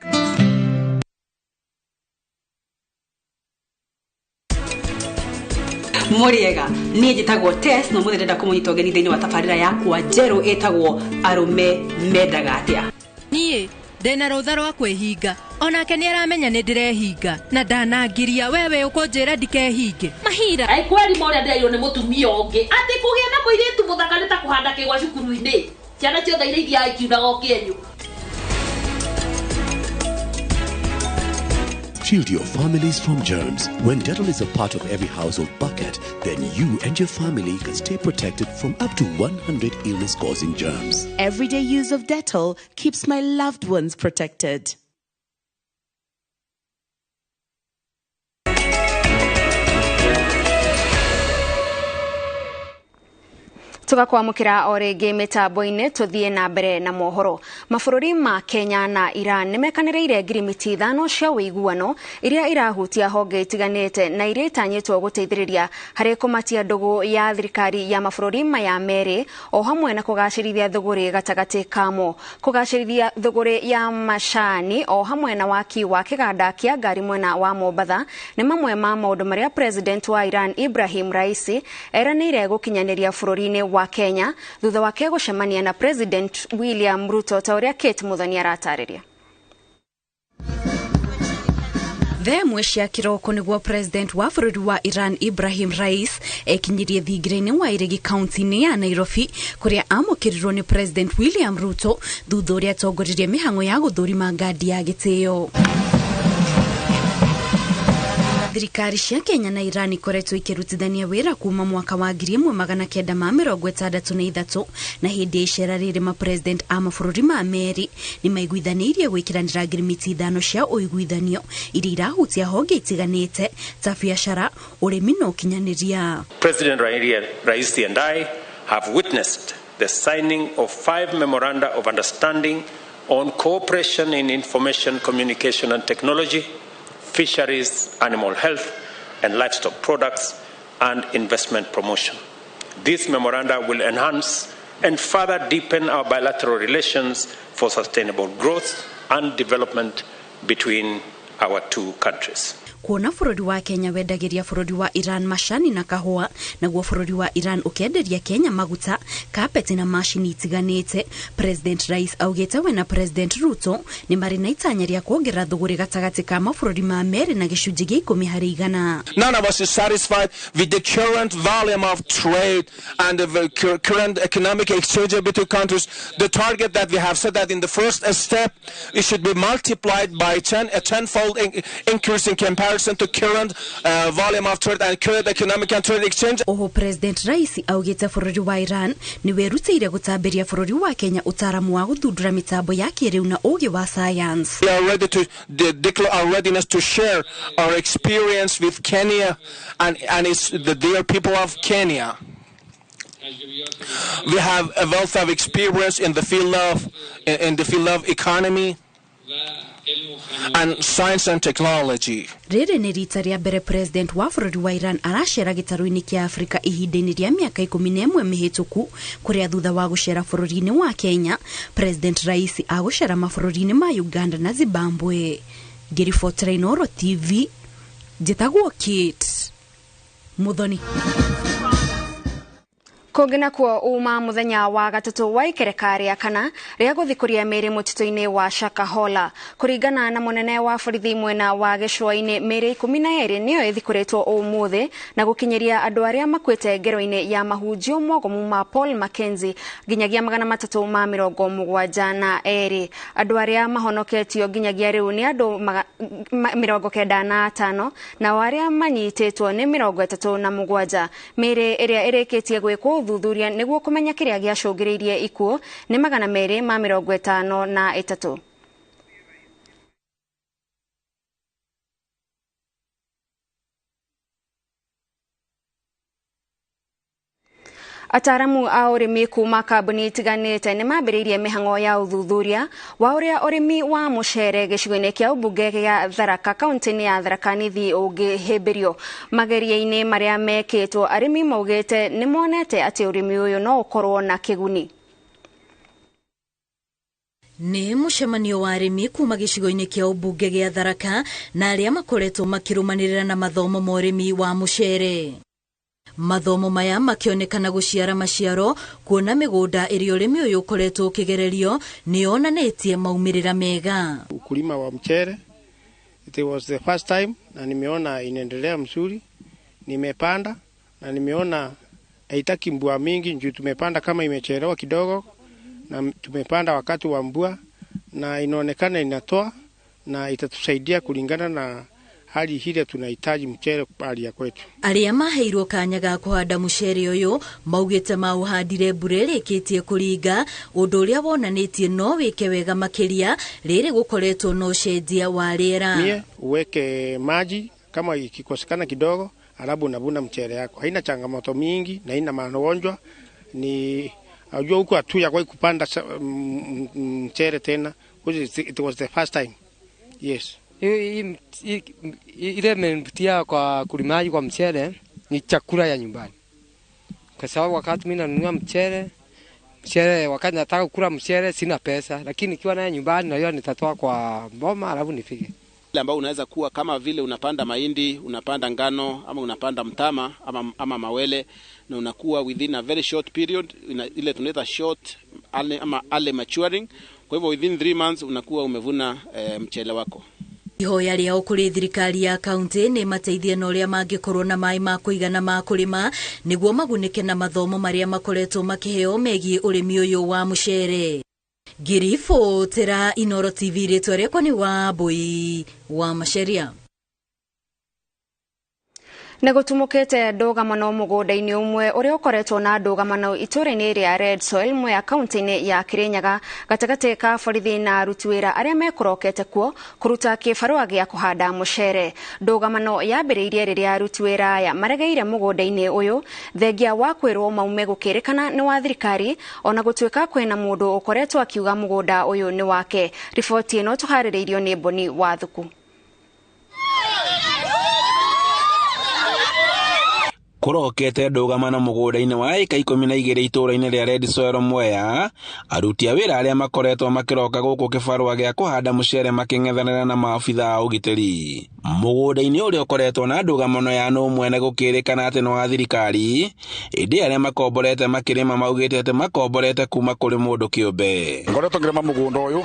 Mũrĩega, niĩ njĩtagwo Tess na ũmũthĩ ndĩrenda kũmũnyita ũgeni thĩinĩ wa tabarĩra yakwa njerũ ĩtagwo Arũme Mendaga Atĩa. Niĩ ndĩna rũtha rwa kwĩhinga, onake nĩ aramenya nĩ ndĩrehinga na ndanangiria wewe ũkũnjĩra ndikehinge mahira. Ai kweri moria ndĩrairwo nĩ mũtumia ũngĩ atĩ kũgĩa na mũirĩtu mũthaka nĩ ta kũhanda kĩgwa cukuru-inĩ, ciana ciothe iria ithiaga ikiunaga o kĩenyũ. Shield your families from germs. When Dettol is a part of every household bucket, then you and your family can stay protected from up to 100 illness-causing germs. Everyday use of Dettol keeps my loved ones protected. Tugakwamukira o rĩngĩ mĩtambo-inĩ tũthiĩ na mbere na mohoro. Mabũrũri ma Kenya na Iran nĩmekanĩrĩire ngirimiti 5 cia ũiguano iria irahutia honge itiganĩte na iria itanyĩtwo gũteithĩrĩria harĩ kũmatia ndũgũ ya thirikari ya mabũrũri maya merĩ o hamwe na kũgacĩrithia thũgũrĩ gatagatĩ kamo, kũgacĩrithia thũgũrĩ ya macani o hamwe na waki wa kĩganda kĩa ngari mwena wa Mombatha nĩ mamwe ma maũndũ marĩa President wa Iran Ibrahim Raisi eranĩire gũkinyanĩria bũrũri-inĩ wa Kenya thutha wake gũcemania na President William Ruto ta ũrĩa Kate Muthoni aratarĩria. Thaa ĩmwe cia kĩroko nĩguo President wa bũrũri wa Iran Ibrahim Rais ekinyirie thingira-inĩ wa Iregi kaunti-inĩ ya Nairobi kũrĩa amũkĩrirwo nĩ President William Ruto thutha ũrĩa atongoririe mĩhang'o ya gũthũrima ngandi ya gĩtĩo. Thirikari cia Kenya na Iran ikoretwo ikĩrutithania wĩra kuma mwaka wa 1963 na hĩndĩ ya icera rĩrĩ ma president a mabũrũri ma merĩ nĩ maiguithanĩirie gwĩkĩranĩra ngirimiti 5 cia ũiguithanio iria irahutia honge itiganĩte ta biacara, ũrĩmi na ũkinyanĩria. President Raisi and I have witnessed the signing of 5 memoranda of understanding on cooperation in information, communication and technology, fisheries, animal health and livestock products, and investment promotion. This memoranda will enhance and further deepen our bilateral relations for sustainable growth and development between our two countries. Kuona bũrũri wa Kenya wendagĩria bũrũri wa Iran macani na kahũa, naguo bũrũri wa Iran ũkenderia Kenya maguta, kapeti na macini itiganĩte. President Rais augĩte we na President Ruto nĩ marĩ na itanya rĩa kuongerera thũgũrĩ gatagatĩ ka mabũrũri ma merĩ na gĩcunjĩ gĩa 10%. None of us is satisfied with the current volume of trade and the current economic exchange between countries. The target that we have set that in the first step, it should be multiplied by 10, a tenfold increase in comparison to current volume of trade and current economic and trade exchange. Oho President Raisi augĩte bũrũri wa Iran nĩ wĩrutĩire gũtambĩria bũrũri wa Kenya ũtaaramu wa gũthundũra mĩtambo ya kĩrĩu na ũũgĩ wa science. We are ready to declare our readiness to share our experience with Kenya and it's the dear people of Kenya. We have a wealth of experience in the field of economy and science and technology. Rĩrĩ nĩ rita rĩa mbere President wa bũrũri wa Iran aracera gĩtarũ-inĩ kĩa Afrika ihinda-inĩ rĩa mĩaka 11 mĩhĩtũku, kũrĩa thutha wa gũcera bũrũri-inĩ wa Kenya, President Raisi agũcera mabũrũri-inĩ ma Uganda na Zimbabwe. Ngĩribotera Inooro TV, njĩtagwo Kate Muthoni. Kũngĩ nakuo uma mũthenya wa gatatũ wa ikereka rĩa kana rĩa gũthikũria mĩĩrĩ mũtitũ-inĩ wa Shakahola. Kũringana na mũnene wa borithi mwena wa gĩcũa-inĩ, mĩĩrĩ 12 nĩyo ĩthikũrĩtwo ũmũthĩ na gũkinyĩria andũ arĩa makuĩte ngero-inĩ ya mahunjio mogomu ma Paul Mackenzie nginyagia 372. Andũ arĩa mahonoketio nginyagia rĩu nĩ andũ 95 nao arĩa manyitĩtwo nĩ 37. Mĩĩrĩ ĩrĩa ĩrĩkĩtie gwĩkwo ũthuthuria nĩguo kũmenya kĩrĩa gĩacũngĩrĩirie ikuũ nĩ 253. Ataaramu a ũrĩmi kuma kambuni itiganĩte nĩ mambĩrĩirie mĩhang'o ya ũthuthuria wa ũrĩa ũrĩmi wa mũcere gĩcigo-inĩ kĩa ũmbunge gĩa Tharaka kaunti-inĩ ya Tharaka Nithi ũngĩhĩmbĩrio. Mageria-inĩ marĩa mekĩtwo, arĩmi maugĩte nĩ monete atĩ ũrĩmi ũyũ no ũkorwo na kĩguni. Nĩ mũcemanio wa arĩmi kuma gĩcigo-inĩ kĩa ũmbunge gĩa Tharaka na arĩa makoretwo makĩrũmanĩrĩra na mathomo ma ũrĩmi wa mũcere. Mathomo maya makĩonekana gũciara maciaro kuona mĩgũnda ĩrĩa ũrĩmi ũyũ ũkoretwo ũkĩgererio nĩ yonanĩtie maumĩrĩra mega. Ukulima wa mchere, it was the first time na nimeona inaendelea mzuri. Nimepanda na nimeona haitaki mvua mingi, juu tumepanda kama imechelewa kidogo na tumepanda wakati wa mvua na inaonekana inatoa na itatusaidia kulingana na hali hile tunahitaji mchere hali ya kwetu. Arĩa maheirwo kanya ga kũhanda mũcere ũyũ maugĩte maũhandire mbura ĩrĩkĩtie kũringa, ũndũ ũrĩa wonanĩtie no wĩke wega makĩria rĩrĩ gũkoretwo na ũcenjia wa rĩera. Mie uweke maji kama ikikosekana kidogo, alafu unavuna mchere yako. Haina changamoto mingi na haina magonjwa. Ni unajua huko hatuya kwa kupanda mchere tena, because it was the first time. Yes. Ile imenivutia kwa kulimaji kwa mchele ni chakula ya nyumbani, kwa sababu wakati mimi nanunua mchele wakati nataka kukula mchele sina pesa, lakini nikiwa naye nyumbani najua nitatoa kwa mboma alafu nifike. Ambao unaweza kuwa kama vile unapanda mahindi, unapanda ngano ama unapanda mtama ama mawele, na unakuwa within a very short period, ile tunaita short ama early maturing. Kwa hivyo within 3 months unakuwa umevuna mchele wako. Ihoya rĩao kũrĩ thirikari ya kaunti nĩ mateithie na ũrĩa mangĩkorwo na maĩ ma kũigana ma kũrĩma nĩguo magunĩke na mathomo marĩa makoretwo makĩheo megiĩ ũrĩmi ũyũ wa mũcere. Ngĩribotera Inoro TV, rĩtwa rĩakwa nĩ Wambui wa Macharia. Nĩ gũtumũkĩte ndũgamano mũgũnda-inĩ ũmwe ũrĩa ũkoretwo na ndũgamano itũũra-inĩ rĩa Red Soil Mwea kaunti-inĩ ya Kirinyaga gatagatĩ ka borithi na aruti wĩra arĩa mekũrokete kuo kũruta kĩbarũa gĩa kũhanda mũcere. Ndũgamano yambĩrĩirie rĩrĩa aruti wĩra aya maregeire mũgũnda-inĩ ũyũ thengia wa kwĩrwo maume gũkĩrĩkana nĩ wa thirikari, ona gũtuĩka kwĩna mũndũ ũkoretwo akiuga mũgũnda ũyũ nĩ wake. Riboti ĩno tũharĩrĩirio nĩ Boni Wathuku. Kũrokete ndũgamano mũgũnda-inĩ wa ĩka 12 itũũra-inĩ rĩa Red Soil Mwea, aruti a wĩra arĩa makoretwo makĩroka gũkũ kĩbarũa gĩa kũhanda mũcere makĩng'ethanĩra na maabitha a ũgitĩri. Mũgũnda-inĩ ũrĩa ũkoretwo na ndũgamano ya nũ mwene gũkĩrĩkana atĩ nĩ wa thirikari, ĩndĩ arĩa makomborete makĩrĩma maugĩte atĩ makomborete kuma kũrĩ mũndũ kĩũmbe. Ngoretwo ngĩrĩma mũgũnda ũyũ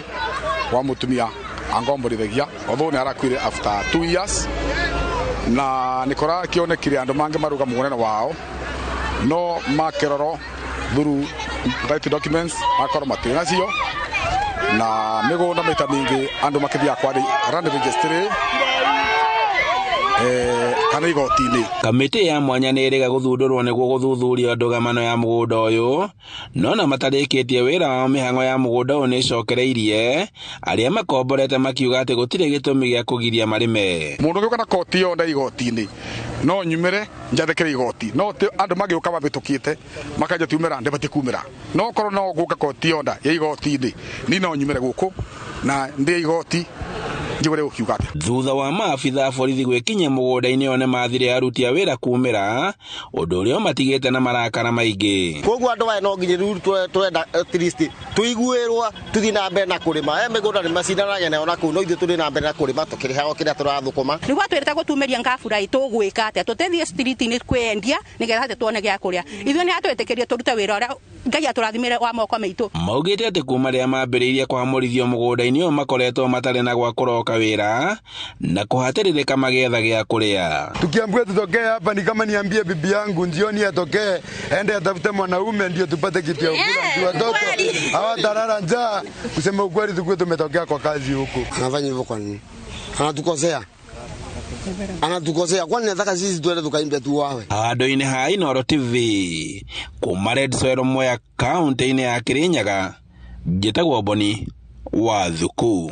wa mũtumia angomborithagia, although nĩ arakuire after 2 years na nikora kionekire andu mangi maruga mugonene wao no makeroro through right documents akorwo matirĩ nacio na migunda maita mingi andu makithia kwa land registry kana igoti-inĩ. Kamĩtĩ ya mwanya nĩ ĩrĩga gũthundũrwo nĩguo gũthuthuria ndũgamano ya mũgũnda ũyũ, no na matarĩkĩtie wĩra wao mĩhang'o ya mũgũnda ũyũ nĩĩcokereirie arĩa makomborete makiuga atĩ gũtirĩ gĩtũmi gĩa kũgiria marĩme. Mũndũ ũgĩũka na koti ĩyo nda igoti-inĩ no nyumĩre njathĩkĩre igoti, no andũ magĩũka mabĩtũkĩte makanja tiumĩra ndĩbatiĩ kumĩra, no korwo no gũka koti ĩyo nda ya igoti-inĩ ni no nyumĩre gũkũ na ndĩe igoti Njigure ukiuga atia. Thutha wa maabitha a borithi gwĩkinyia mũgũnda-inĩ ũyũ nĩmathire aruti a wĩra kumĩra, ũndũ ũrĩa ũmatigĩte na marakara maingĩ. Koguo andũ aya no nginya rĩu twenda at least tuiguĩrwo tuthiĩ na mbere na kũrĩma. Aya mĩgũnda nĩ macindanagia nayo na kũu, no ithuĩ tũrĩ na mbere na kũrĩma tũkĩrĩhaga kĩrĩa tũrathũkũma. Nĩguo atwĩrĩte gũtumĩria ngabura tũgwĩka atĩa, tũtĩthiĩ street-inĩ kwĩendia nĩgetha atĩ tuone gĩa kũrĩa. Ithuĩ nĩ atwĩtĩkĩrie tũrute wĩra ũrĩa Ngai atũrathimĩre wa moko maitũ. Maugĩte atĩ kuma rĩrĩa mambĩrĩirie kũhamũrithio mũgũnda-inĩ ũyũ makoretwo matarĩ na gwa kũroka wĩra na kũhatĩrĩrĩka magĩetha gĩa kũrĩa. Tukiambiwa tutokee hapa ni kama niambie bibi yangu njioni atokee ende atafute mwanaume ndio tupate kitu ya kula, watoto hawatalala njaa. Kusema ukweli tukue tumetokea kwa kazi huku. Anafanya hivyo kwa nini? Anatukosea. Anatukosea kwani nataka sisi tuende tukaimbe tu wawe. Handũ-inĩ ha Inooro TV kuma Red Soil Mwea kaunti-inĩ ya Kirinyaga, njĩtagwo Boni wa Thuku.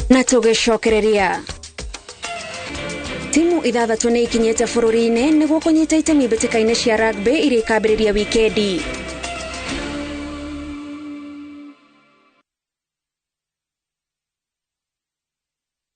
Na tũgĩcokereria timu ithathatũ nĩ ikinyĩte bũrũri-inĩ nĩguo kũnyita itemi mbĩtĩka-inĩ cia rugby iria ikambĩrĩria wikendi.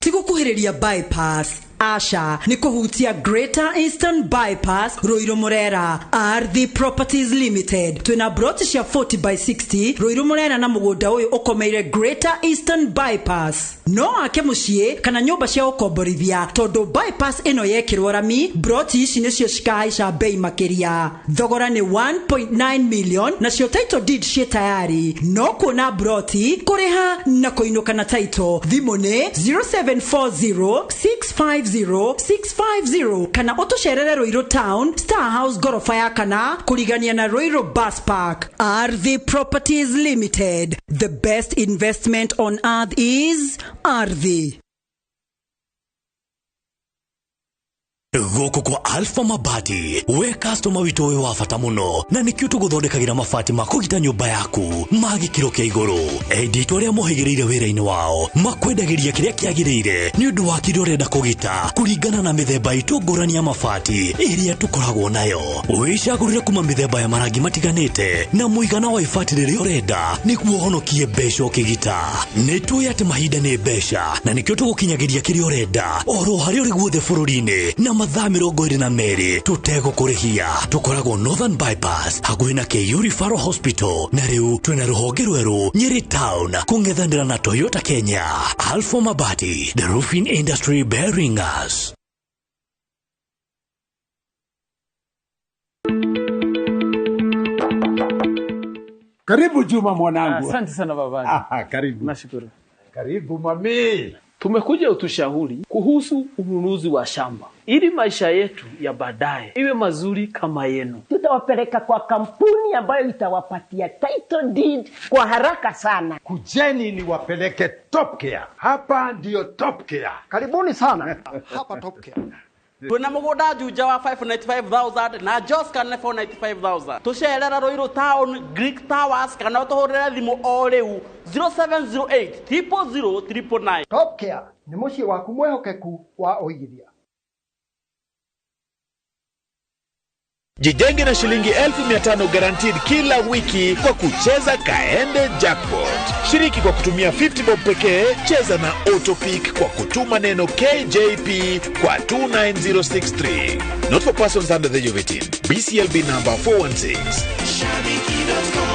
Tigukuhĩrĩria bypass Asha ni kuhutia Greater Eastern Bypass Ruiru Murera. Ardhi Properties Limited twina broti cia 40 by 60 Ruiru Murera na mugunda uyu ukomeire Greater Eastern Bypass. No ake muciĩ kana nyumba cia ukomborithia tondu bypass ino yekirwo rami broti ici nicio cikahaica bei makiria. Thogora ni 1.9 million nacio title deed ciĩ tayari. No kuona broti kuriha na kuinuka na title. Thimũ ni 0740 650 650 kana utucerere Ruiru Town Star House gorofa ya kana kurigania na Ruiru Bus Park. Ardhi Properties Limited, the best investment on earth is Ardhi. Gũkũ kwa Alpha Mabati we customer witũ wĩ wa bata mũno na nĩkĩo tũgũthondekagĩra mabati ma kũgita nyũmba yaku ma gĩkĩro kĩa igũrũ. Endia itũ arĩa mohĩgĩrĩire wĩra-inĩ wao makwendagĩria kĩrĩa kĩagĩrĩire nĩ ũndũ wa kĩrĩa ũrenda kũgita kũringana na mĩthemba itũ ngũrani ya mabati ĩrĩa tũkoragwo nayo. Wĩcagũrĩre kuma mĩthemba ya marangi matiganĩte na mũigana wa ibati rĩrĩa ũrenda nĩguo ũhonokie mbeca ũkĩgita. Nĩ tũĩ atĩ mahinda nĩ mbeca na nĩkĩo tũgũkinyagĩria kĩrĩa ũrenda oro harĩa ũrĩ guothe bũrũri-inĩ na mathaa 22 tũtegũkũrĩhia. Tũkoragwo Northern Bypass hakuhĩ na KU Referral Hospital na rĩu twĩna rũhonge rwerũ Nyeri Town kũng'ethanĩra na Toyota Kenya. Alpha Mabati, the roofing industry bearing us. Karibu Juma mwanangu. Asante sana babangu. Karibu. Nashukuru. Karibu mami. Tumekuja utushauri kuhusu ununuzi wa shamba ili maisha yetu ya baadaye iwe mazuri kama yenu. Tutawapeleka kwa kampuni ambayo itawapatia title deed kwa haraka sana. Kujeni ni wapeleke Top Care. Hapa ndio Top Care. Karibuni sana. Hapa Top Care. Twina mugunda Juja wa 595,000 na Joska na 495,000. Tucerera Ruiru Town Greek Towers kana utuhurire thimu o riu 0708 000 999. Top Care ni muciĩ waku mwehokeku wa ũigithia. Jijenge na shilingi 1500 guaranteed kila wiki kwa kucheza Kaende Jackpot. Shiriki kwa kutumia 50 bob pekee, cheza na Autopick kwa kutuma neno KJP kwa 29063. Not for persons under the age of 18. BCLB number 416. Shabiki.com.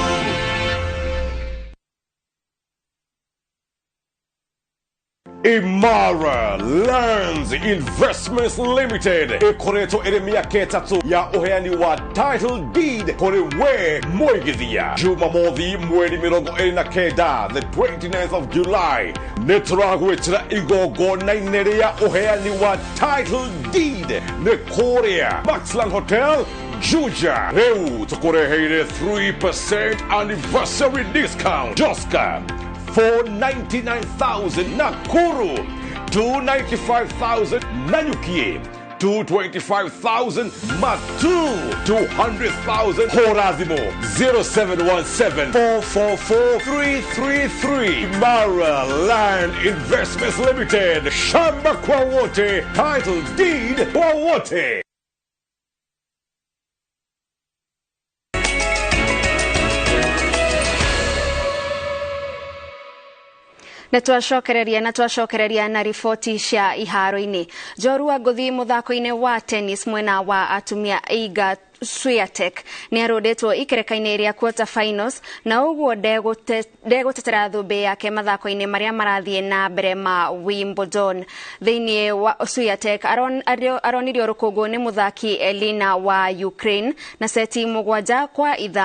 Imara Lands Investments Limited ikoretwo ĩrĩ mĩaka ĩtatũ ya ũheani wa title deed kũrĩ we mũigithia. Jumamothi mweri 29, the 29th of July, nĩ tũragwĩtĩra igongona-inĩ rĩa ũheani wa title deed nĩ kũrĩa Maxland Hotel Juja. Rĩu tũkũreheire 3% anniversary discount. Joska 499,000, Nakuru 295,000, Nanyuki 225,000, Matu 200,000, Horazimo 0717 444 333. Mara Land Investments Limited. Shamba kwa wote, title deed kwa wote. Na twacokereria na riboti cia iharo-inĩ. Njorua ngũthi mũthako-inĩ wa tennis mwena wa atumia Iga Swiatek nĩ arũndĩtwo ikereka-inĩ rĩa quarter finals na ũguo ndegũtetera thũmbĩ yake mathako-inĩ marĩa marathiĩ na mbere ma Wimbledon. Thĩinĩ wa Swiatek aronirio rũkũngũ nĩ mũthaki Elina wa Ukraine na seti 7-5, 6-7 na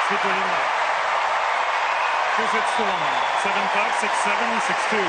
6-2. 2-6-1, 7-5, 6-7, 6-2.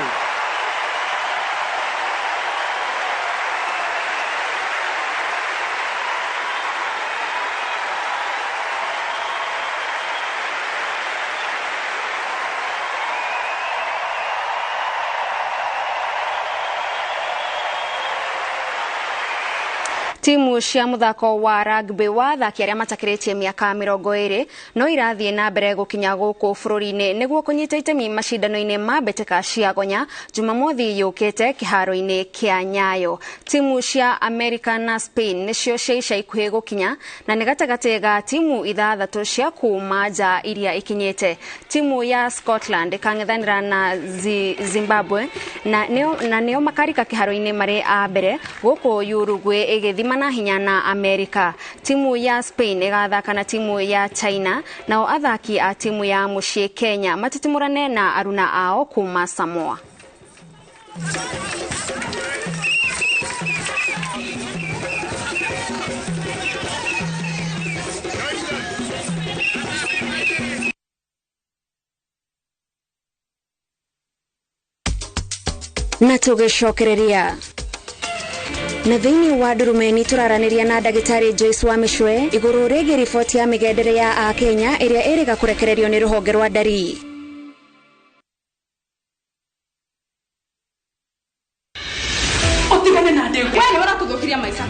Timu cia muthako wa rugby wa athaki arĩa matakĩrĩtie mĩaka 20 no irathiĩ na mbere gũkinya gũkũ bũrũri-inĩ nĩguo kũnyita itemi macindano-inĩ ma mbĩtĩka cia gonya Jumamothi yũkĩte kĩharo-inĩ kĩa Nyayo. Timu cia America na Spain nĩcio cia ica ikuhĩ gũkinya na nĩ gatagatĩ ga timu 6 cia kuma nja iria ikinyĩte. Timu ya Scotland ĩkang'ethanĩra na Zimbabwe na nĩo makarika kĩharo-inĩ marĩ a mbere gũkũ Uruguay ĩgĩthima na hinya na Amerika. Timu ya Spain ĩgathaka na timu ya China nao athaki a timu ya mũciĩ Kenya matitimũrane na aruna ao kuma Samoa. Na tũgĩcokereria na thĩinĩ wa ndurumeni tũraranĩria na ndagĩtarĩ Joyce wa Mĩcwe igũrũ rĩgiĩ riboti ya mĩgendere ya akenya ĩrĩa ĩrĩga kũrekererio nĩ rũhonge rwa ndari.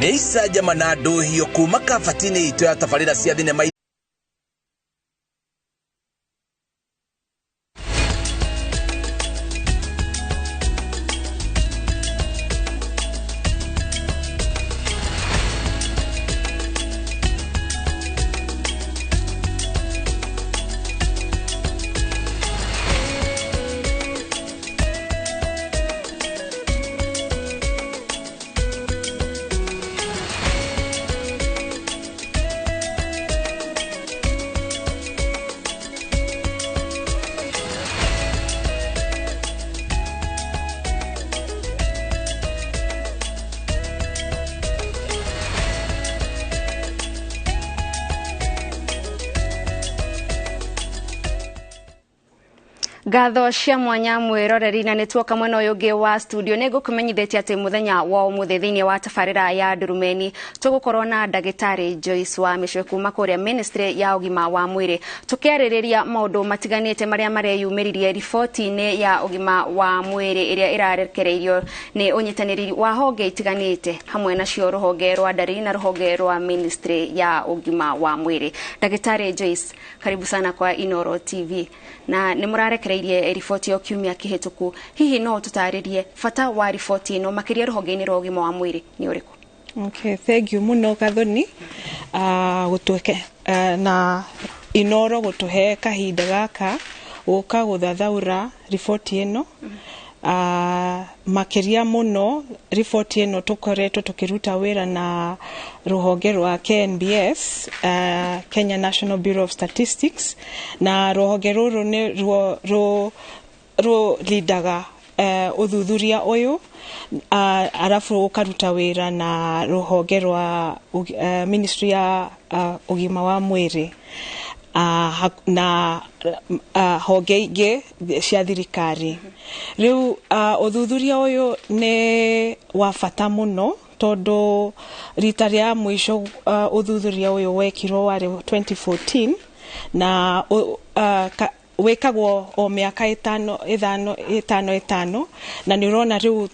Nĩ icanjama na ndũhio kuma kabati-inĩ itũ ya tabarĩra cia thinema. Ngatho cia mwanya mwiroreri na nĩtuoka mwena ũyũ ũngĩ wa studio nĩ ngũkũmenyithĩtie atĩ mũthenya wa ũmũthĩ thĩinĩ wa tabarĩra ya ndurumeni tũgũkorwo na ndagĩtarĩ Joyce wa Mĩcwe kuma kũrĩa Ministry ya ũgima wa mwĩrĩ tũkĩarĩrĩria maũndũ matiganĩte marĩa mareyumĩririe riboti-inĩ ya ũgima wa mwĩrĩ ĩrĩa ĩrarekereirio nĩ ũnyitanĩri wa honge itiganĩte hamwe nacio rũhonge rwa ndari na rũhonge rwa Ministry ya ũgima wa mwĩrĩ. Ndagĩtarĩ Joyce, karibu sana kwa Inoro TV na nĩ mũrarekereirie riboti ya kiumia kĩhĩtũku. Hihi no tũtarĩrie bata wa riboti ĩno makĩria rũhonge-inĩ rwa ũgima wa mwĩrĩ nĩ ũrĩkũ? Okay, thank you muno Gathoni gũtuĩke na Inoro gũtũhe kahinda gaka gũka gũthathaũra riboti ĩno. Makĩria mũno riboti ĩno tũkoretwo tũkĩruta wĩra na rũhonge rwa KNBS, Kenya National Bureau of Statistics, na rũhonge rũrũ nĩ ruo rũlindaga ũthuthuria ũyũ, arabu ũkaruta wĩra na rũhonge rwa Ministry ya ũgima wa mwĩrĩ na honge ingĩ cia thirikari. Rĩu ũthuthuria ũyũ nĩ wa bata mũno tondũ rita rĩa mũico ũthuthuria ũyũ wekirwo warĩ 2014 na Wĩkagwo o mĩaka ĩtano ĩthano ĩtano ĩtano, na nĩ ũrona rĩu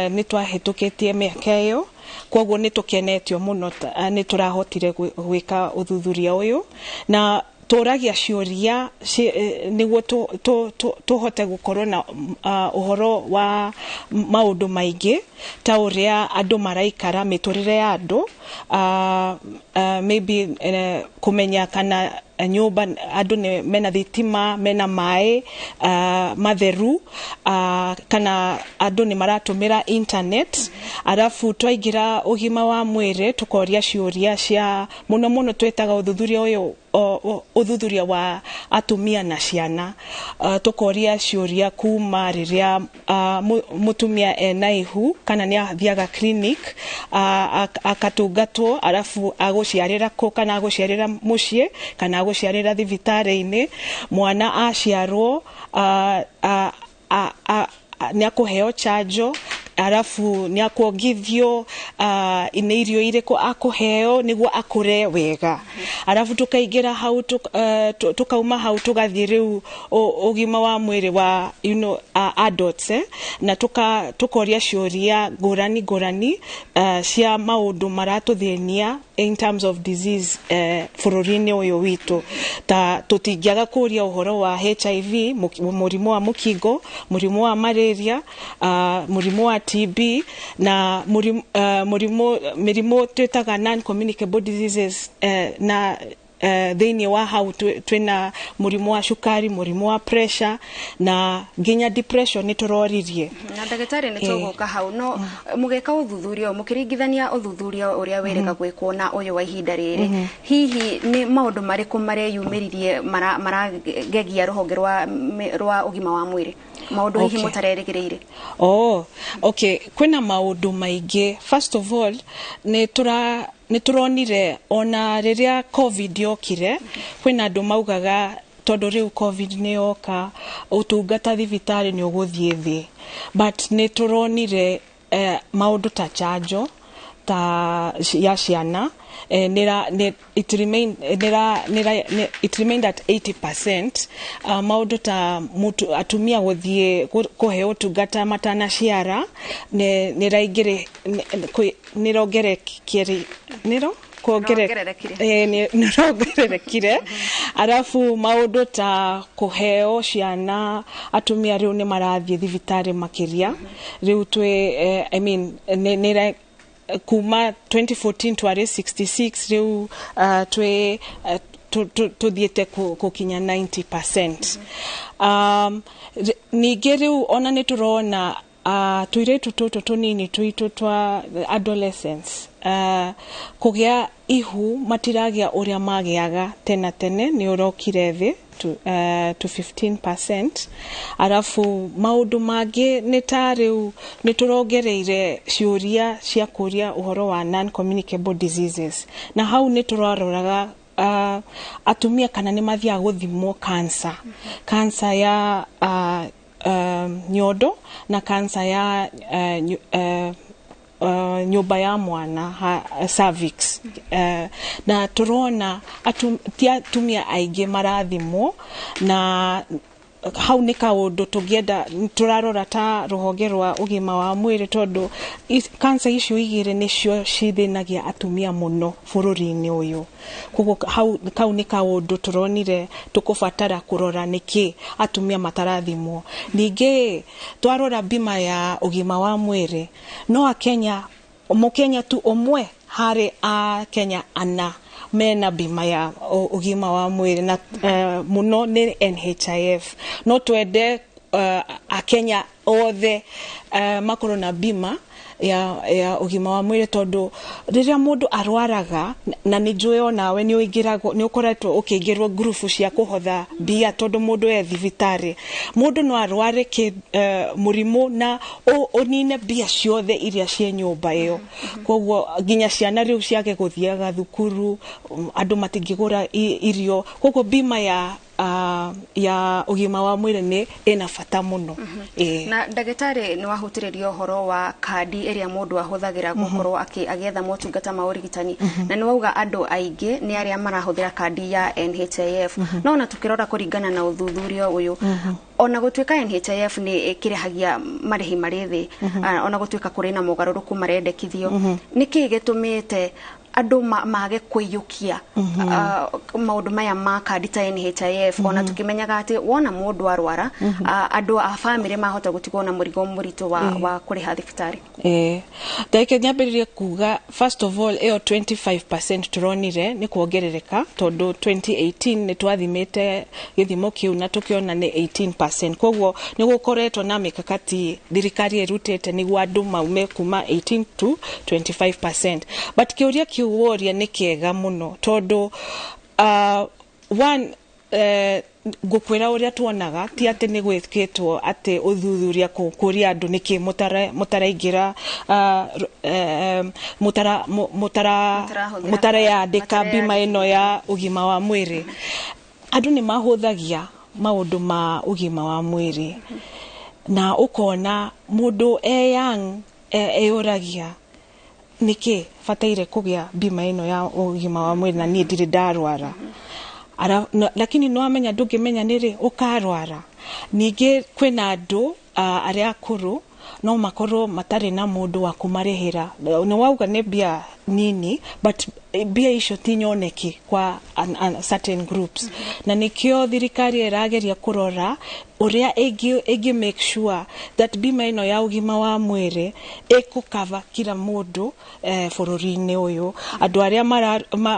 nĩ twahĩtũkĩtie mĩaka ĩyo. Koguo nĩ tũkenetio mũno nĩ tũrahotire gwĩka ũthuthuria ũyũ, na tũragia ciũria nĩguo tũhote gũkorwo na ũhoro wa maũndũ maingĩ, ta ũrĩa andũ maraikara, mĩtũrĩre ya andũ, maybe kũmenya kana nyũmba andũ nĩ mena thitima, mena maĩ matheru, kana andũ nĩ maratũmĩra internet. Arabu twaingĩra ũgima wa mwĩrĩ, tũkoria ciũria cia mũno mũno twĩtaga ũthuthuria ũyũ ũthuthuria wa atumia na ciana. Tũkoria ciũria kuma rĩrĩa mũtumia ena ihu, kana nĩ athiaga clinic akatungatwo, arabu agũciarĩra kũ, kana agũciarĩra mũciĩ kana agũciarĩra thibitarĩ-inĩ, mwana aciarwo nĩ akũheo chanjo, arabu nĩ akuongithio, nĩ irio irĩkũ akũheo nĩguo akũre wega. Arabu tukaingĩra hau, tukauma hau, tũgathiĩ rĩu ũgima wa mwĩrĩ wa adults, na tukoria ciũria ngũrani ngũrani cia maũndũ maratũthĩnia in terms of disease bũrũri-inĩ ũyũ witũ. Ta tũtingĩaga kũria ũhoro wa HIV, mũrimũ wa mũkingo, mũrimũ wa malaria, mũrimũ wa TB na mĩrimũ twĩtaga non communicable diseases, na thĩinĩ wa hau twĩna mũrimũ wa cukari, mũrimũ wa pressure na nginya depression nĩ tũroririe. Na ndagĩtarĩ, nĩ tũgũka hau, no mũgĩka ũthuthuria ũyũ, mũkĩringithania ũthuthuria ũrĩa wĩrĩga gwĩkwo na ũyũ wa ihinda rĩrĩ, hihi nĩ maũndũ marĩkũ mareyumĩririe maragegia rũhonge rwa ũgima wa mwĩrĩ, maũndũ hihi mũtarerĩgĩrĩire? Oh, okay, kwĩna maũndũ maingĩ. First of all, nĩ tũronire ona rĩrĩa COVID yokire, kwĩna andũ maugaga tondũ rĩu COVID nĩ yoka, ũtungata thibitarĩ nĩ ũgũthiĩ thĩ, but nĩ tũronire maũndũ ta chanjo ta ya ciana nĩra it remain nĩra nĩra it remained at 80%. Maũndũ ta mutu, atumia gũthiĩ kũheo ũtungata matanaciara nĩraingĩrĩ nĩrongerekire nĩro nĩrongererekire. Arabu maũndũ ta kũheo ciana, atumia rĩu nĩ marathiĩ thibitarĩ makĩria. Rĩu twĩ I mean, nĩ kuma 2014 twarĩ 66, rĩu twĩ tuthiĩte gũkinya 90%. Ningĩ rĩu ona nĩ tũrona tũirĩtu tũtũ tũnini tũitũ twa adolescents kũgĩa ihu matiragĩa ũrĩa magĩaga tena tene, nĩ ũrokire thĩ to 15%. Arabu maũndũ mangĩ nĩ ta rĩu nĩ tũrongereire ciũria cia kũria ũhoro wa non communicable diseases, na hau nĩ tũraroraga atumia kana nĩ mathiaga gũthimwo cancer, cancer ya nyondo na cancer ya nyũmba ya mwana, cervix, na tũrona ti atumia aingĩ marathimwo, na hau nĩ kaũndũ tũngĩenda tũrarora ta rũhonge rwa ũgima wa mwĩrĩ, tondũ cancer icio igĩrĩ nĩcio cithĩnagia atumia mũno bũrũri-inĩ ũyũ. Koguo hau kau nĩ kaũndũ tũronire tũkũbatara kũrora nĩkĩ atumia matarathimwo. Ningĩ twarora bima ya ũgima wa mwĩrĩ, no akenya, mũkenya tu ũmwe harĩ akenya ana mena bima ya ũgima wa mwĩrĩ, na mũno nĩ NHIF. No twende akenya othe makorwo na bima ya ũgima wa mwĩrĩ, tondũ rĩrĩa mũndũ arwaraga, na nĩ njũĩ onawe nĩ ũingĩragwo, nĩ ũkoretwo ũkĩingĩrwo ngurubu cia kũhotha mbia tondũ mũndũ e thibitarĩ, mũndũ no arware mũrimũ na ũnine mbia ciothe iria ciĩ nyũmba ĩyo. Koguo nginya ciana rĩu ciage gũthiaga thukuru, andũ matingĩgũra irio. Koguo bima ya ya ũgima wa mwĩrĩ nĩ ĩna bata mũno. Na ndagĩtarĩ, nĩ wahutĩrĩria ũhoro wa kandi ĩrĩa mũndũ ahũthagĩra gũkorwo agĩetha motungata ma ũrigitani, na nĩ wauga andũ aingĩ nĩ arĩa marahũthĩra kandi ya NHIF. No ona tũkĩrora kũringana na ũthuthuria ũyũ, ona gũtuĩka NHIF nĩ ĩkĩrĩhagia marĩhi marĩ thĩ, ona gũtuĩka kũrĩ na mogarũrũku marendekithio, nĩkĩ gĩtũmĩte andũ mage kũiyũkia maũndũ maya ma kandi ta NHIF, ona tũkĩmenyaga atĩ wona mũndũ arwara, andũ a bamĩrĩ mahota gũtigwo na mũrigo mũritũ wa kũrĩha thibitarĩ? Ndagĩka nyambĩrĩrie kuga, first of all, ĩyo 25% tũronire nĩ kuongerereka, tondũ 2018 nĩ twathimĩte gĩthimo kĩu na tũkĩona nĩ 18%. Koguo nĩ gũkoretwo na mĩkakati thirikari ĩrutĩte nĩguo andũ maume kuma 18 to 25%. But kĩũria kĩu woria nĩ kĩega mũno, tondũ one, ngũkwĩra ũrĩa tuonaga, ti atĩ nĩ gwĩkĩtwo atĩ ũthuthuria kũria andũ nĩkĩ mũtaraingĩra, mũtara mũtara Mũtarahũthĩra mũtareyandĩka bima ĩno ya ũgima wa mwĩrĩ. Andũ nĩ mahũthagia maũndũ ma ũgima wa mwĩrĩ, na ũkona mũndũ e young eyũragia, nĩkĩ bataire kũgĩa bima ĩno ya ũgima wa mwĩrĩ na niĩ ndirĩ ndarwara? Lakini no amenya ndũngĩmenya nĩrĩ ũkarwara. Ningĩ kwĩna andũ arĩa akũrũ no makorwo matarĩ na mũndũ wa kũmarĩhĩra. Nĩ wauga nĩ mbia nini, but mbia icio ti nyoneki kwa an certain groups, na nĩkĩo thirikari ĩrageria kũrora ũrĩa ĩngĩ make sure that bima ĩno ya ũgima wa mwĩrĩ ĩkũkava kila mũndũ bũrũri-inĩ ũyũ. Andũ arĩa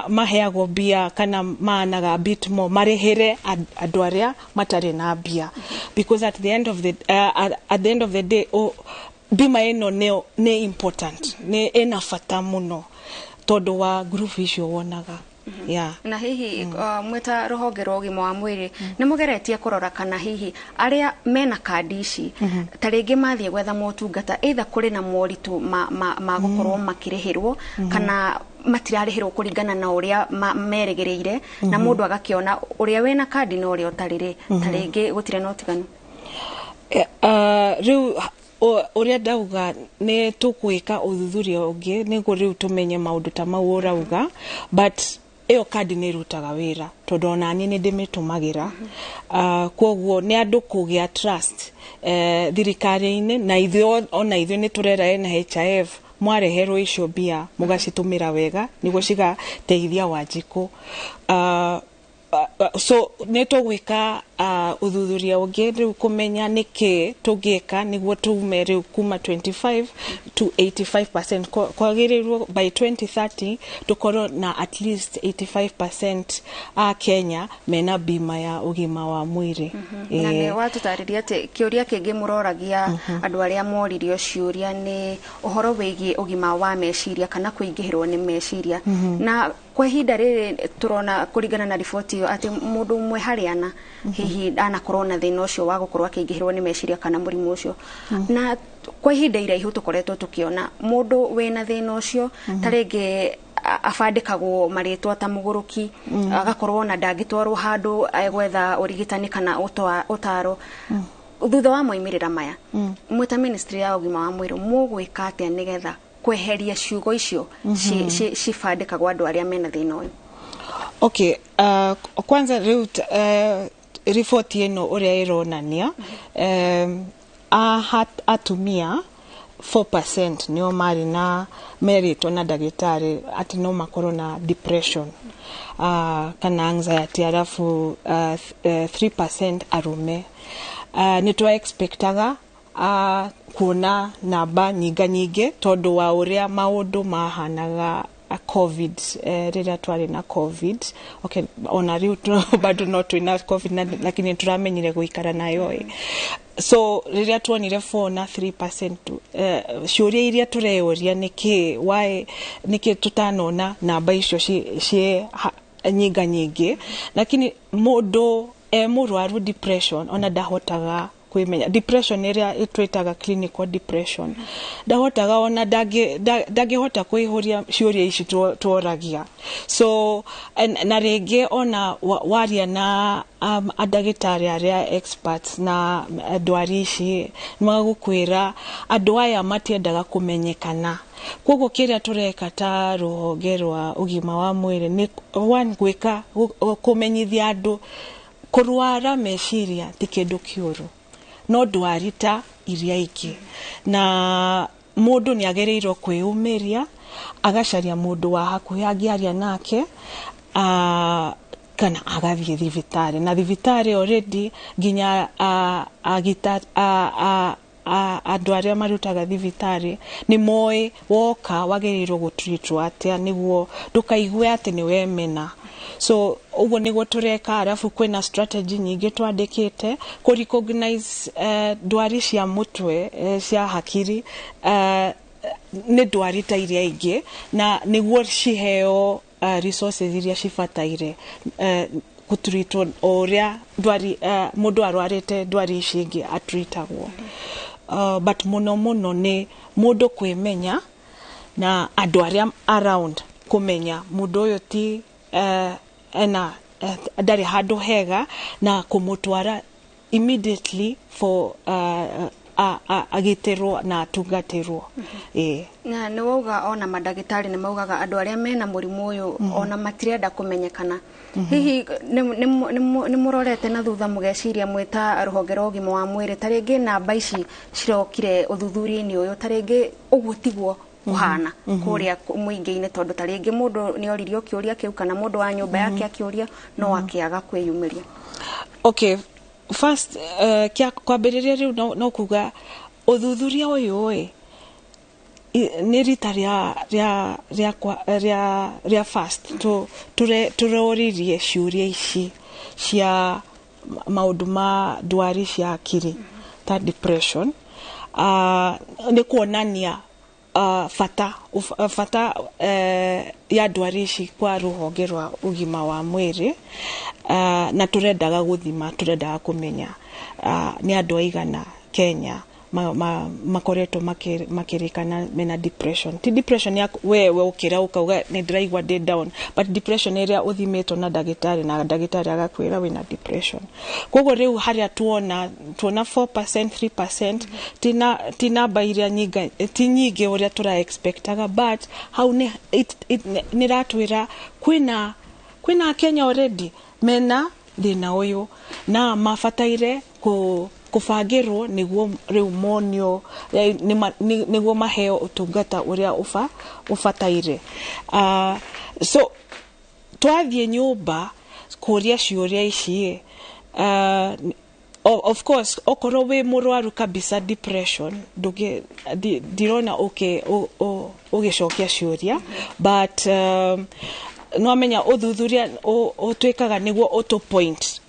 maheagwo mbia kana maanaga bit more marĩhĩre andũ arĩa matarĩ na mbia, because at the end of the day, bima ĩno nĩ important, nĩ ĩna bata mũno tondũ wa group icio wonaga, yeah. Na hihi mwĩta rũhonge rwa ũgima wa mwĩrĩ, nĩ mũgeretie kũrora kana hihi arĩa mena kandi ici, ta rĩngĩ mathiĩ gwetha motungata, either kũrĩ na moritũ ma gũkorwo makĩrĩhĩrwo kana matirarĩhĩrwo kũringana na ũrĩa merĩgĩrĩire, na mũndũ agakĩona ũrĩa wĩna kandi na ũrĩa ũtarĩ rĩ, ta rĩngĩ gũtirĩ na ũtiganu? Rĩu ũrĩa ndauga, nĩ tũgwĩka ũthuthuria ũngĩ nĩguo rĩu tũmenye maũndũ ta mau ũrauga, but ĩyo kandi nĩ ĩrutaga wĩra, tondũ ona niĩ nĩ ndĩmĩtũmagĩra. Koguo nĩ andũ kũgĩa trust thirikari-inĩ, na ithuĩ ona ithuĩ nĩ tũrera NHIF, mwareherwo icio mbia mũgacitũmĩra wega nĩguo cigateithia Wanjikũ. So nĩ tũgwĩka ũthuthuria ũngĩ rĩu kũmenya nĩkĩ tũngĩka nĩguo tume rĩu kuma 25 to 85%. Kwagĩrĩirwo by 2030 tũkorwo na at least 85% a Kenya mena bima ya ũgima wa mwĩrĩ. Na nĩ watũtarĩria atĩ kĩũria kĩngĩ mũroragia andũ arĩa moririo ciũria nĩ ũhoro wĩgiĩ ũgima wa meciria kana kũingĩhĩrwo nĩ meciria. Na kwa ihinda rĩrĩ tũrona kũringana na riboti ĩyo atĩ mũndũ ũmwe harĩ ana hihi anakorwo na thĩna ũcio wa gũkorwo akĩingĩhĩrwo nĩ meciria kana mũrimũ ũcio. Na kwa ihinda iraihu tũkoretwo tũkĩona mũndũ wĩna thĩna ũcio ta rĩngĩ abandĩkagwo marĩtwa ta mũgũrũki, agakorwo na ndangĩtwarwo handũ gwetha ũrigitani kana ũtaro. Thutha wa moimĩrĩra maya, mwĩta ministry ya ũgima wa mwĩrĩ, mũgwĩka atĩa nĩgetha kweheria ciugo icio cibandĩkagwo andũ arĩa mena thĩna ũyũ? Okay, kwanza rĩu riboti ĩno ũrĩa ĩronania, atumia 4% nĩo marĩ na merĩtwo na ndagĩtarĩ atĩ no makorwo na depression kana anxiety, arafu 3% arũme. Nĩ twa expectaga kuona namba nyinga nyingĩ tondũ wa ũrĩa maũndũ mahanaga COVID, rĩrĩa twarĩ na COVID. Okay, ona rĩu bado no twĩna COVID na, lakini tũramenyire gũikara nayo ĩ. So rĩrĩa tuonire 4 na 3%, ciũria iria tũreyũria nĩkĩ, why, nĩkĩ tũtanona namba icio ciĩ nyinga nyingĩ? Lakini mũndũ e mũrwaru depression ona ndahotaga. Kwĩmenya depression ĩrĩa ĩtwĩtaga clinical depression, ndahotaga ona ndangĩhota kwĩihũria ciũria ici tworagia. So na rĩngĩ ona waria na andagĩtarĩ arĩa experts na ndwari ici, nĩmagũkwĩra andũ aya matiendaga kũmenyekana. Koguo kĩrĩa tũreka ta rũhonge rwa ũgima wa mwĩrĩ nĩ one, gwĩka kũmenyithia andũ kũrwara meciria ti kĩndũ kĩũru, no ndwari ta iria ingĩ, na mũndũ nĩ agĩrĩirwo kwĩyũmĩria, agacaria mũndũ wa hakuhĩ angĩaria nake, kana agathiĩ thibitarĩ. Na thibitarĩ already nginya agita andũ arĩa marutaga thibitarĩ nĩ moĩ woka wagĩrĩirwo gũtreatwo atĩa nĩguo ndũkaigue atĩ nĩ wemena. So ũguo nĩguo tũreka. Arabu kwĩna strategy nyingĩ twandĩkĩte kũ recognize ndwari cia mũtwe, cia hakiri, nĩ ndwari ta iria ingĩ, na nĩguo ciheo resources iria cibataire gũtreatwo o ũrĩa ndwari mũndũ arwarĩte ndwari ici ingĩ atreatagwo. But mũno mũno nĩ mũndũ kwĩmenya na andũ arĩa around kũmenya mũndũ ũyũ ti ena ndarĩ handũ hega, na kũmũtwara immediately for agitĩrwo na atungatĩrwo, ĩĩ. Na nĩ wauga ona mandagĩtarĩ nĩ maugaga andũ arĩa mena mũrimũ ũyũ ona matirenda kũmenyekana. Hihi nĩ mũrorete na thutha mũgeciria mwĩta rũhonge rwa ũgima wa mwĩrĩ, ta rĩngĩ namba ici cirokire ũthuthuria-inĩ ũyũ, ta rĩngĩ ũguo tiguo kũhana kũrĩa mũingĩ-inĩ, tondũ ta rĩngĩ mũndũ nĩ oririo kĩũria kĩu kana mũndũ wa nyũmba yake akĩũria no akĩaga kwĩyumĩria? Okay, first, kĩa kwambĩrĩria rĩu no kuga ũthuthuria ũyũ ĩ nĩ rita rĩa first tũroririe ciũria ici cia maũndũ ma ndwari cia hakiri ta depression, nĩ kuonania bata ya ndwari ici kwa rũhonge rwa ũgima wa mwĩrĩ, na tũrendaga gũthima, tũrendaga kũmenya nĩ andũ aigana Kenya makoretwo makĩrĩkana mena depression. Ti depression ya wewe ũkĩra ũkauga nĩ ndĩraigua ndĩ down, but depression ĩrĩa ũthimĩtwo na ndagĩtarĩ na ndagĩtarĩ agakwĩra wĩna depression. Koguo rĩu harĩa tuona 4%, 3%, ti namba iria nyinga, ti nyingĩ ũrĩa tũra expectaga, but hau nĩ nĩ ratwĩra kwĩna Akenya already mena thĩna ũyũ na mabataire kũbangĩrwo nĩguo rĩu monio nĩguo maheo ũtungata ũrĩa ũbataire. So twathiĩ nyũmba kũria ciũria ici, of course okorwo wĩ mũrwaru kabisa depression, ndũngĩ ndirona ũgĩcokia ciũria, but nwamenya ũthuthuria ũtuĩkaga nĩguo ũtũ point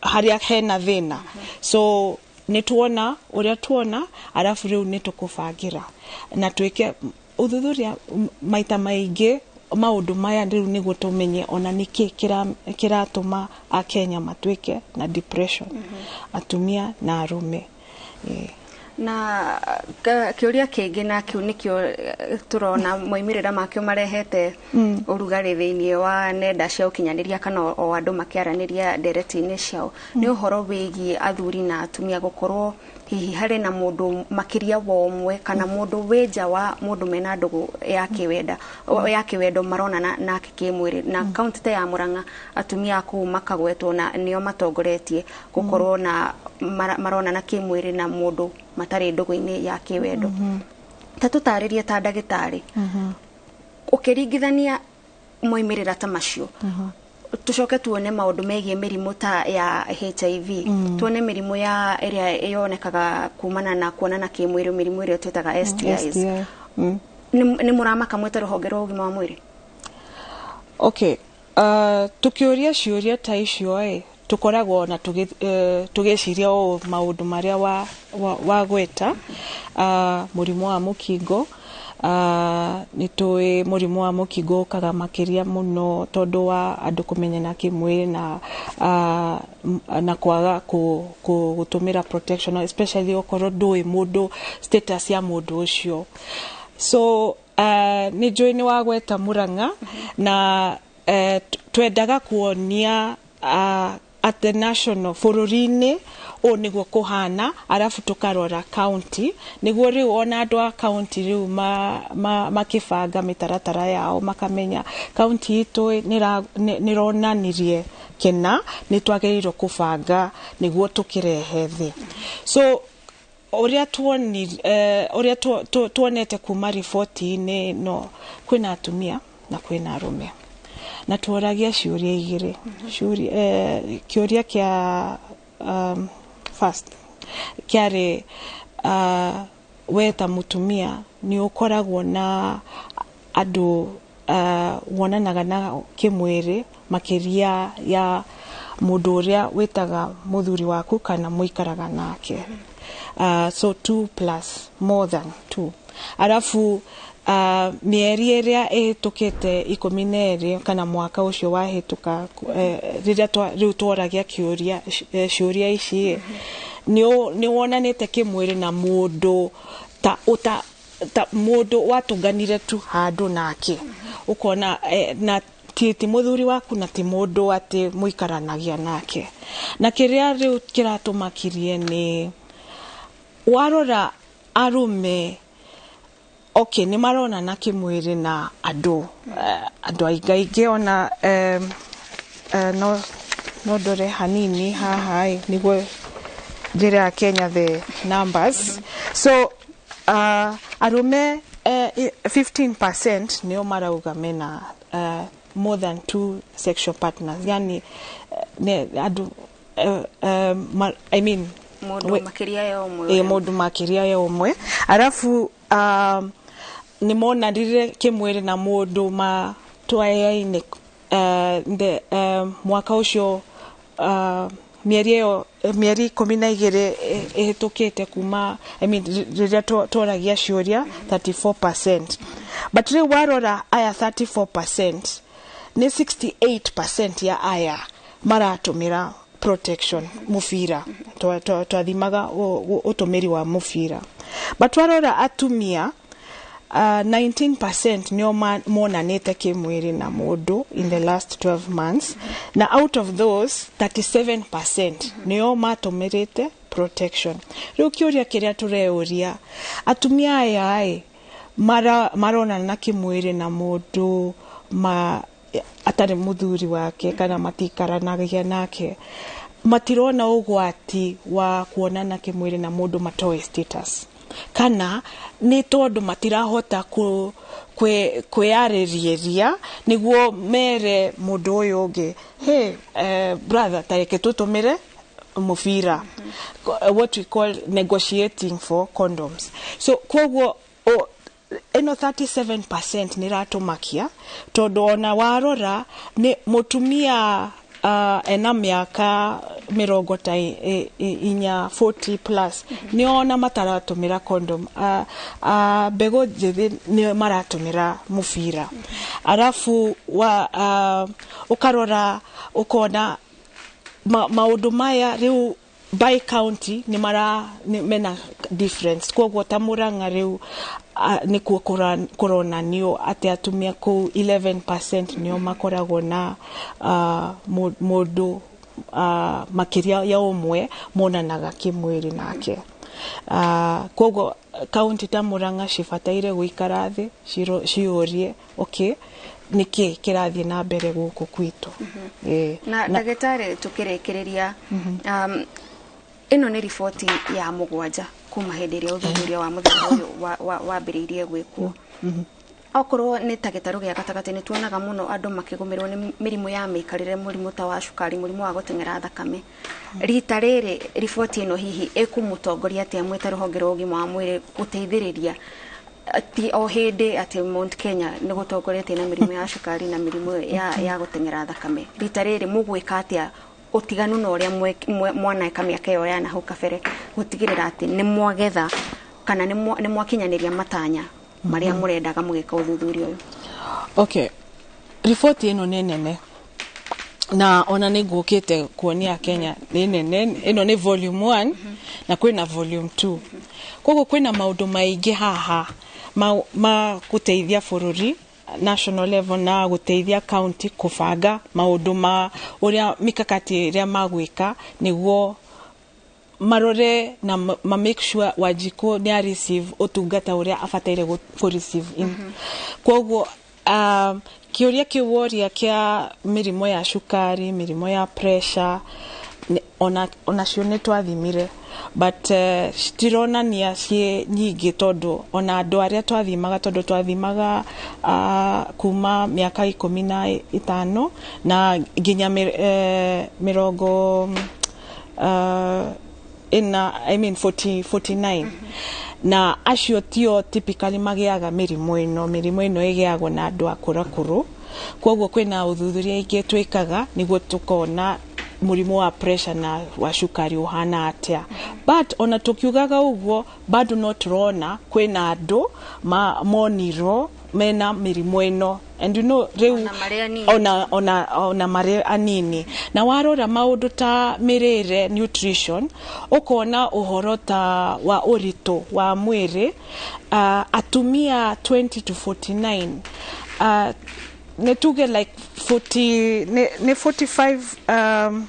harĩa hena thĩna. So nĩ tuona ũrĩa tuona, arabu rĩu nĩ tũkũbangĩra na twĩke ũthuthuria maita maingĩ maũndũ maya rĩu nĩguo tũmenye ona nĩkĩ kĩratũma Akenya matuĩke na depression, atumia na arũme. Ĩĩ. Na kĩũria kĩngĩ, na kĩu nĩkĩo tũrona moimĩrĩra makĩo marehete ũrugarĩ thĩinĩ wa nenda cia ũkinyanĩria kana o andũ makĩaranĩria ndereti-inĩ ciao, nĩ ũhoro wĩgiĩ athuri na atumia gũkorwo hihi harĩ na mũndũ makĩria wa ũmwe kana mũndũ wĩ nja wa mũndũ mena ndũgũ ya kĩwenda ya kĩwendo maronana nake kĩmwĩrĩ. Na kaunti ta ya Murang'a, atumia a kũu makagwetwo na nĩo matongoretie gũkorwo na maronana kĩmwĩrĩ na mũndũ matarĩ ndũgũ-inĩ ya kĩwendo. Ta tũtarĩrie ta ndagĩtarĩ, ũkĩringithania moimĩrĩra ta macio, tucoke tuone maũndũ megiĩ mĩrimũ ta ya HIV, tuone mĩrimũ ya ĩrĩa yonekaga kumana na kuonana kĩmwĩrĩ, mĩrimũ ĩrĩa twĩtaga STIs. STI. Nĩ mũramaka mwĩta rũhonge rwa ũgima wa mwĩrĩ? Okay, tukiũria ciũria ta icio ĩ, tũkoragwo na tũgĩciria o maũndũ marĩa wagweta, mũrimũ wa mũkingo. Nĩ tũĩ mũrimũ wa mũkingo ũkaga makĩria mũno tondũ wa andũ kũmenyana kĩmwĩrĩ na na kwaga gũtũmĩra protection, especially okorwo ndũĩ mũndũ, status ya mũndũ ũcio. So nĩ njũĩ nĩ wagweta Murang'a na twendaga kuonia at the national, bũrũri-inĩ ũũ nĩguo kũhana, arabu tũkarora county nĩguo rĩu ona andũ a county rĩu makĩbanga mĩtaratara yao makamenya county itũ nĩronanirie kĩna nĩ twagĩrĩirwo kũbanga nĩguo tũkĩrehe thĩ. So ũrĩa ũrĩa tuonete kuma riboti-inĩ no kwĩna atumia na kwĩna arũme, na tuoragia ciũria igĩrĩ. Kĩũria kĩa first kĩarĩ, we ta mũtumia nĩ ũkoragwo na andũ wonanaga na kĩmwĩrĩ makĩria ya mũndũ ũrĩa wĩtaga mũthuri waku kana mũikaraga nake? So two plus, more than two. Arabu mĩeri ĩrĩa ĩhĩtũkĩte 12 kana mwaka ũcio wahĩtũka, rĩrĩa rĩu tworagia kĩũria ciũria ici, nĩ wonanĩte kĩmwĩrĩ na mũndũ ta ũta ta mũndũ watũnganire tu handũ nake ũkona, na ti mũthuri waku na ti mũndũ atĩ mũikaranagia nake? Na kĩrĩa rĩu kĩratũmakirie nĩ warora arũme, okay, nĩ maronana kĩmwĩrĩ na andũ aingaingĩ ona no ndore hanini haha ĩ, nĩguo njĩra ya Kenya the numbers. So arũme 15% nĩo marauga mena more than two sexual partners, yani ne andũ I mean mũndũ makĩria ya ũmwe. Mũndũ makĩria ya ũmwe. Arabu nĩ monanire kĩmwĩrĩ na mũndũ matwayaine mwaka ũcio, mĩeri ĩyo, mĩeri 12 ĩhĩtũkĩte kuma, I mean, rĩrĩa tworagia ciũria, 34%. But rĩu warora aya 34%, nĩ 68% ya aya maratũmĩra protection, mũbira. Twathimaga ũtũmĩri wa mũbira. But warora atumia, 19% nĩo monanĩte kĩmwĩrĩ na mũndũ in the last 12 months, na out of those 37% nĩo matũmĩrĩte protection. Rĩu kĩũria kĩrĩa tũreũria, atumia aya ĩ maronana kĩmwĩrĩ na mũndũ ma atarĩ mũthuri wake kana matikaranagia nake, matirona ũgwati wa kuonana kĩmwĩrĩ na mũndũ matoĩ status, kana nĩ tondũ matirahota kwĩyarĩrĩria nĩguo mere mũndũ ũyũ ũngĩ, "Hey, brother, ta reke tũtũmĩre mũbira," what we call negotiating for condoms. So koguo ĩno 37% nĩ ĩratũmakia tondũ ona warora nĩ mũtumia ena mĩaka mĩrongo ta inya, 40 plus, nĩ ona mataratũmĩra condom. Mbegũ njĩthĩ nĩ maratũmĩra mũbira. Arabu wa ũkarora ũkona maũndũ maya rĩu by county nĩ mara nĩ mena difference. Koguo ta Murang'a rĩu nĩkuo kũronanio atĩ atumia kũu 11% nĩo makoragwo na mũndũ makĩria ya ũmwe monanaga kĩmwĩrĩ nake. Koguo kaunti ta Murang'a cibataire gũikara thĩ ciũrie, okay, nĩkĩ kĩrathiĩ na mbere gũkũ gwitũ? Na ndagĩtarĩ, tũkĩrĩkĩrĩria, ĩno nĩ riboti ya mũgwanja kuma hĩndĩ ĩrĩa ũthuthuria wa mũthemba ũyũ wambĩrĩirie gwĩkwo. Okorwo nĩ ta gĩtarũ gĩa gatagatĩ, nĩ tuonaga mũno andũ makĩgũmĩrwo nĩ mĩrimũ ya mĩikarĩre, mũrimũ ta wa cukari, mũrimũ wa gũteng'era thakame. Rita rĩrĩ riboti ĩno hihi ĩkũmũtongoria atĩa mwĩ ta rũhonge rwa ũgima wa mwĩrĩ gũteithĩrĩria, ti o hĩndĩ atĩ Mount Kenya nĩ gũtongoretie na mĩrimũ ya cukari na mĩrimũ ya gũteng'era thakame? Rita rĩrĩ mũgwĩka atĩa ũtiganu na ũrĩa mwaneka mĩaka ĩyo ya nahau kabere gũtigĩrĩra atĩ nĩ mwagetha kana nĩ mwakinyanĩria matanya Marĩa mũrendaga mũgĩka ũthuthuria ũyũ? Okay, riboti ĩno nĩ nene, na ona nĩ ngũkĩte kuonia Kenya nĩ nene. Ĩno nĩ volume 1 na kwĩna volume 2, koguo kwĩna maũndũ maingĩ haha ma gũteithia bũrũri national level na gũteithia county kũbanga maũndũ ma ũrĩa mikakati ĩrĩa magwĩka nĩguo marore na ma make sure Wanjikũ nĩ a receive ũtungata ũrĩa abataire kũ receive. Koguo kĩũria kĩu woria kĩa mĩrimũ ya cukari, mĩrimũ ya pressure, onacio nĩ twathimire, but citironania ciĩ nyingĩ, tondũ ona andũ arĩa twathimaga, tondũ twathimaga kuma mĩaka 15 na nginya 40, I mean 40, 49, na acio tio typically magĩaga mĩrimũ ĩno. Mĩrimũ ĩno ĩgĩagwo na andũ akũrakũrũ. Koguo kwĩna ũthuthuria ingĩ twĩkaga nĩguo tũkona mũrimũ wa pressure na wa cukari ũhana atĩa. But ona tũkiugaga ũguo, bado no tũrona kwĩna andũ monirwo mena mĩrimũ ĩno, and you know rĩu Ona marĩ anini. Ona marĩ anini. Na warora maũndũ ta mĩrĩre, nutrition, ũkona ũhoro ta wa ũritũ wa mwĩrĩ, atumia 20 to 49, nĩ tuge like 40, nĩ 45,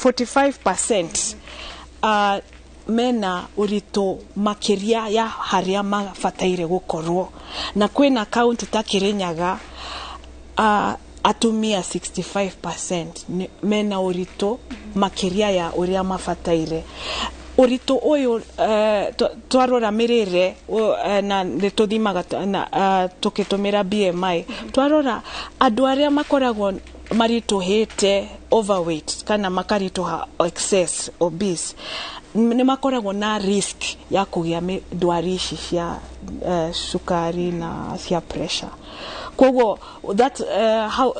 45% mena ũritũ makĩria ya harĩa mabataire gũkorwo. Na kwĩna kaunti ta Kirinyaga, atumia 65% mena ũritũ makĩria ya ũrĩa mabataire. Ũritũ ũyũ, twarora mĩrĩre, na nĩ tũthimaga na tũkĩtũmĩra BMI, twarora andũ arĩa makoragwo maritũhĩte, overweight, kana makaritũha excess, obese, nĩ makoragwo na risk ya kũgĩa ndwari ici cia cukari na cia pressure. Koguo that how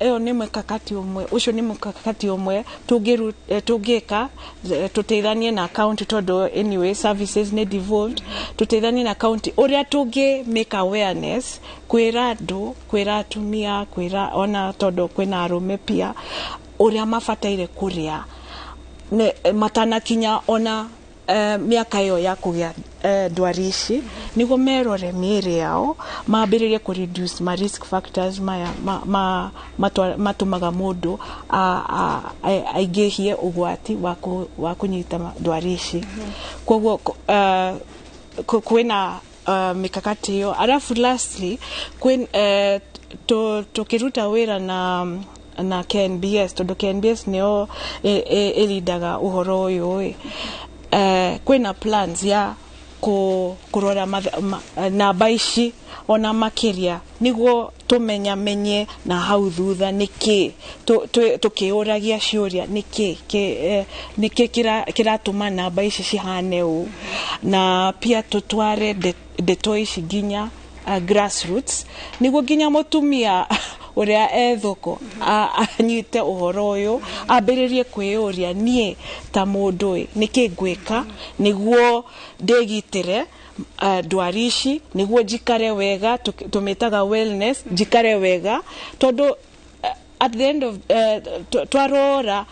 ĩyo nĩ mũkakati ũmwe, ũcio nĩ mũkakati ũmwe tũngĩka, tũteithanie na county, tondũ anyway services nĩ devolved. Tũteithanie na county ũrĩa tũngĩ make awareness, kwĩra andũ, kwĩra atumia, kwĩra ona tondũ kwĩna arũme pia, ũrĩa mabataire kũrĩa matanakinya ona mĩaka ĩyo ya kũgĩa ndwari ici, nĩguo merore mĩĩrĩ yao, mambĩrĩrie kũ reduce ma risk factors maya matũmaga mũndũ aingĩhie ũgwati wa kũnyita ndwari ici. Koguo kwĩna mikakati ĩyo. Alafu lastly, tũkĩruta wĩra na KNBS, tondũ KNBS nĩo ĩrindaga ũhoro ũyũ ĩ, kwĩna plans ya kũrora namba ici ona makĩria, nĩguo tũmenyamenye na hau thutha nĩkĩ, tũkĩũragia ciũria nĩkĩ nĩkĩ kĩratũma namba ici cihane ũũ, na pia tũtware ndeto ici nginya grassroots, nĩguo nginya mũtumia ũrĩa e thoko anyite ũhoro ũyũ, ambĩrĩrie kwĩyũria, niĩ ta mũndũ ĩ, nĩkĩ ngwĩka nĩguo ndĩgitĩre ndwari ici, nĩguo njikare wega, tũmĩtaga wellness, njikare wega, tondũ at the end of twarora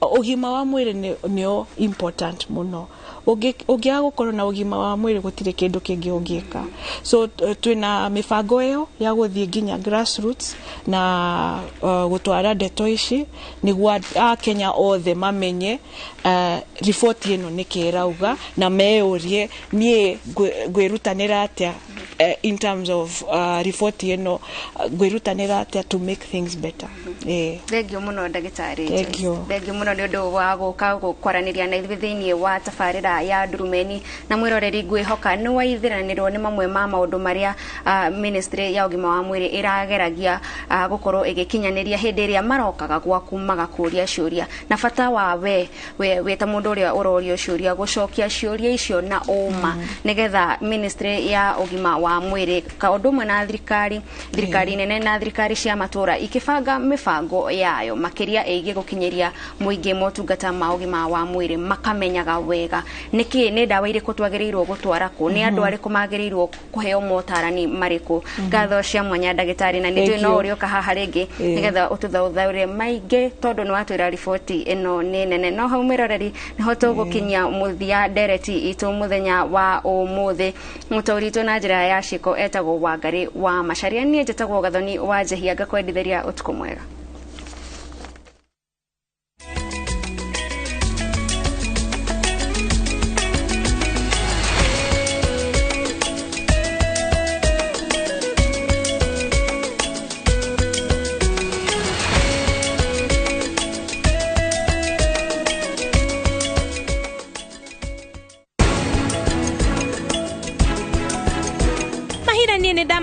ũgima wa mwĩrĩ nĩo important mũno. Ũngĩaga gũkorwo na ũgima wa mwĩrĩ, gũtirĩ kĩndũ kĩngĩ ũngĩka. So twĩna mĩbango ĩyo ya gũthiĩ nginya grassroots na gũtwara ndeto ici nĩguo akenya othe mamenye riboti ĩno nĩkĩ ĩrauga, na meyũrie, niĩ ngwĩrutanĩra atĩa in terms of riboti ĩno, ngwĩrutanĩra atĩa to make things better? Thengio mũno, ndagĩtarĩ. Thank you. Thengio mũno nĩ ũndũ wa gũka kwaranĩria na ithuĩ thĩinĩ wa tabarĩra ya Ndurumeni. Na mwĩroreri, ngwĩhoka nĩ waithiranĩrwo nĩ mamwe ma maũndũ marĩa ministry ya ũgima wa mwĩrĩ ĩrageragia gũkorwo ĩgĩkinyanĩria hĩndĩ ĩrĩa marokaga gwaku magakũria ciũria, na bata wa we wĩ ta mũndũ ũrĩa ũrorio ciũria gũcokia ciũria icio na ũma, nĩgetha ministry ya ũgima wa wa mwĩrĩ kaũndũ ũmwe na thirikari thirikari nene na thirikari cia matũra ikĩbanga mĩbango yayo makĩria ĩgiĩ gũkinyĩria mũingĩ motungata ma ũgima wa mwĩrĩ makamenyaga wega nĩkĩ nĩ ndawa irĩkũ twagĩrĩirwo gũtwara kũ nĩ andũ arĩkũ magĩrĩirwo kũheo motarani marĩkũ. Ngatho cia mwanya ndagĩtarĩ, na nĩ njũĩ no ũrĩũka haha rĩngĩ nĩgetha ũtũthaũthaũre maingĩ tondũ nĩ watwĩra riboti ĩno nĩ nene. No hau mwĩroreri nĩho tũgũkinyia mũthia ndereti itũ mũthenya wa ũmũthĩ. Mũtaũri witũ na njĩra ya ciĩko etagwo Wangarĩ wa Macharia, niĩ njĩtagwo Gathoni wa Njehia, ngakwendithĩria ũtukũ mwega. Mahira niĩ nĩ ndama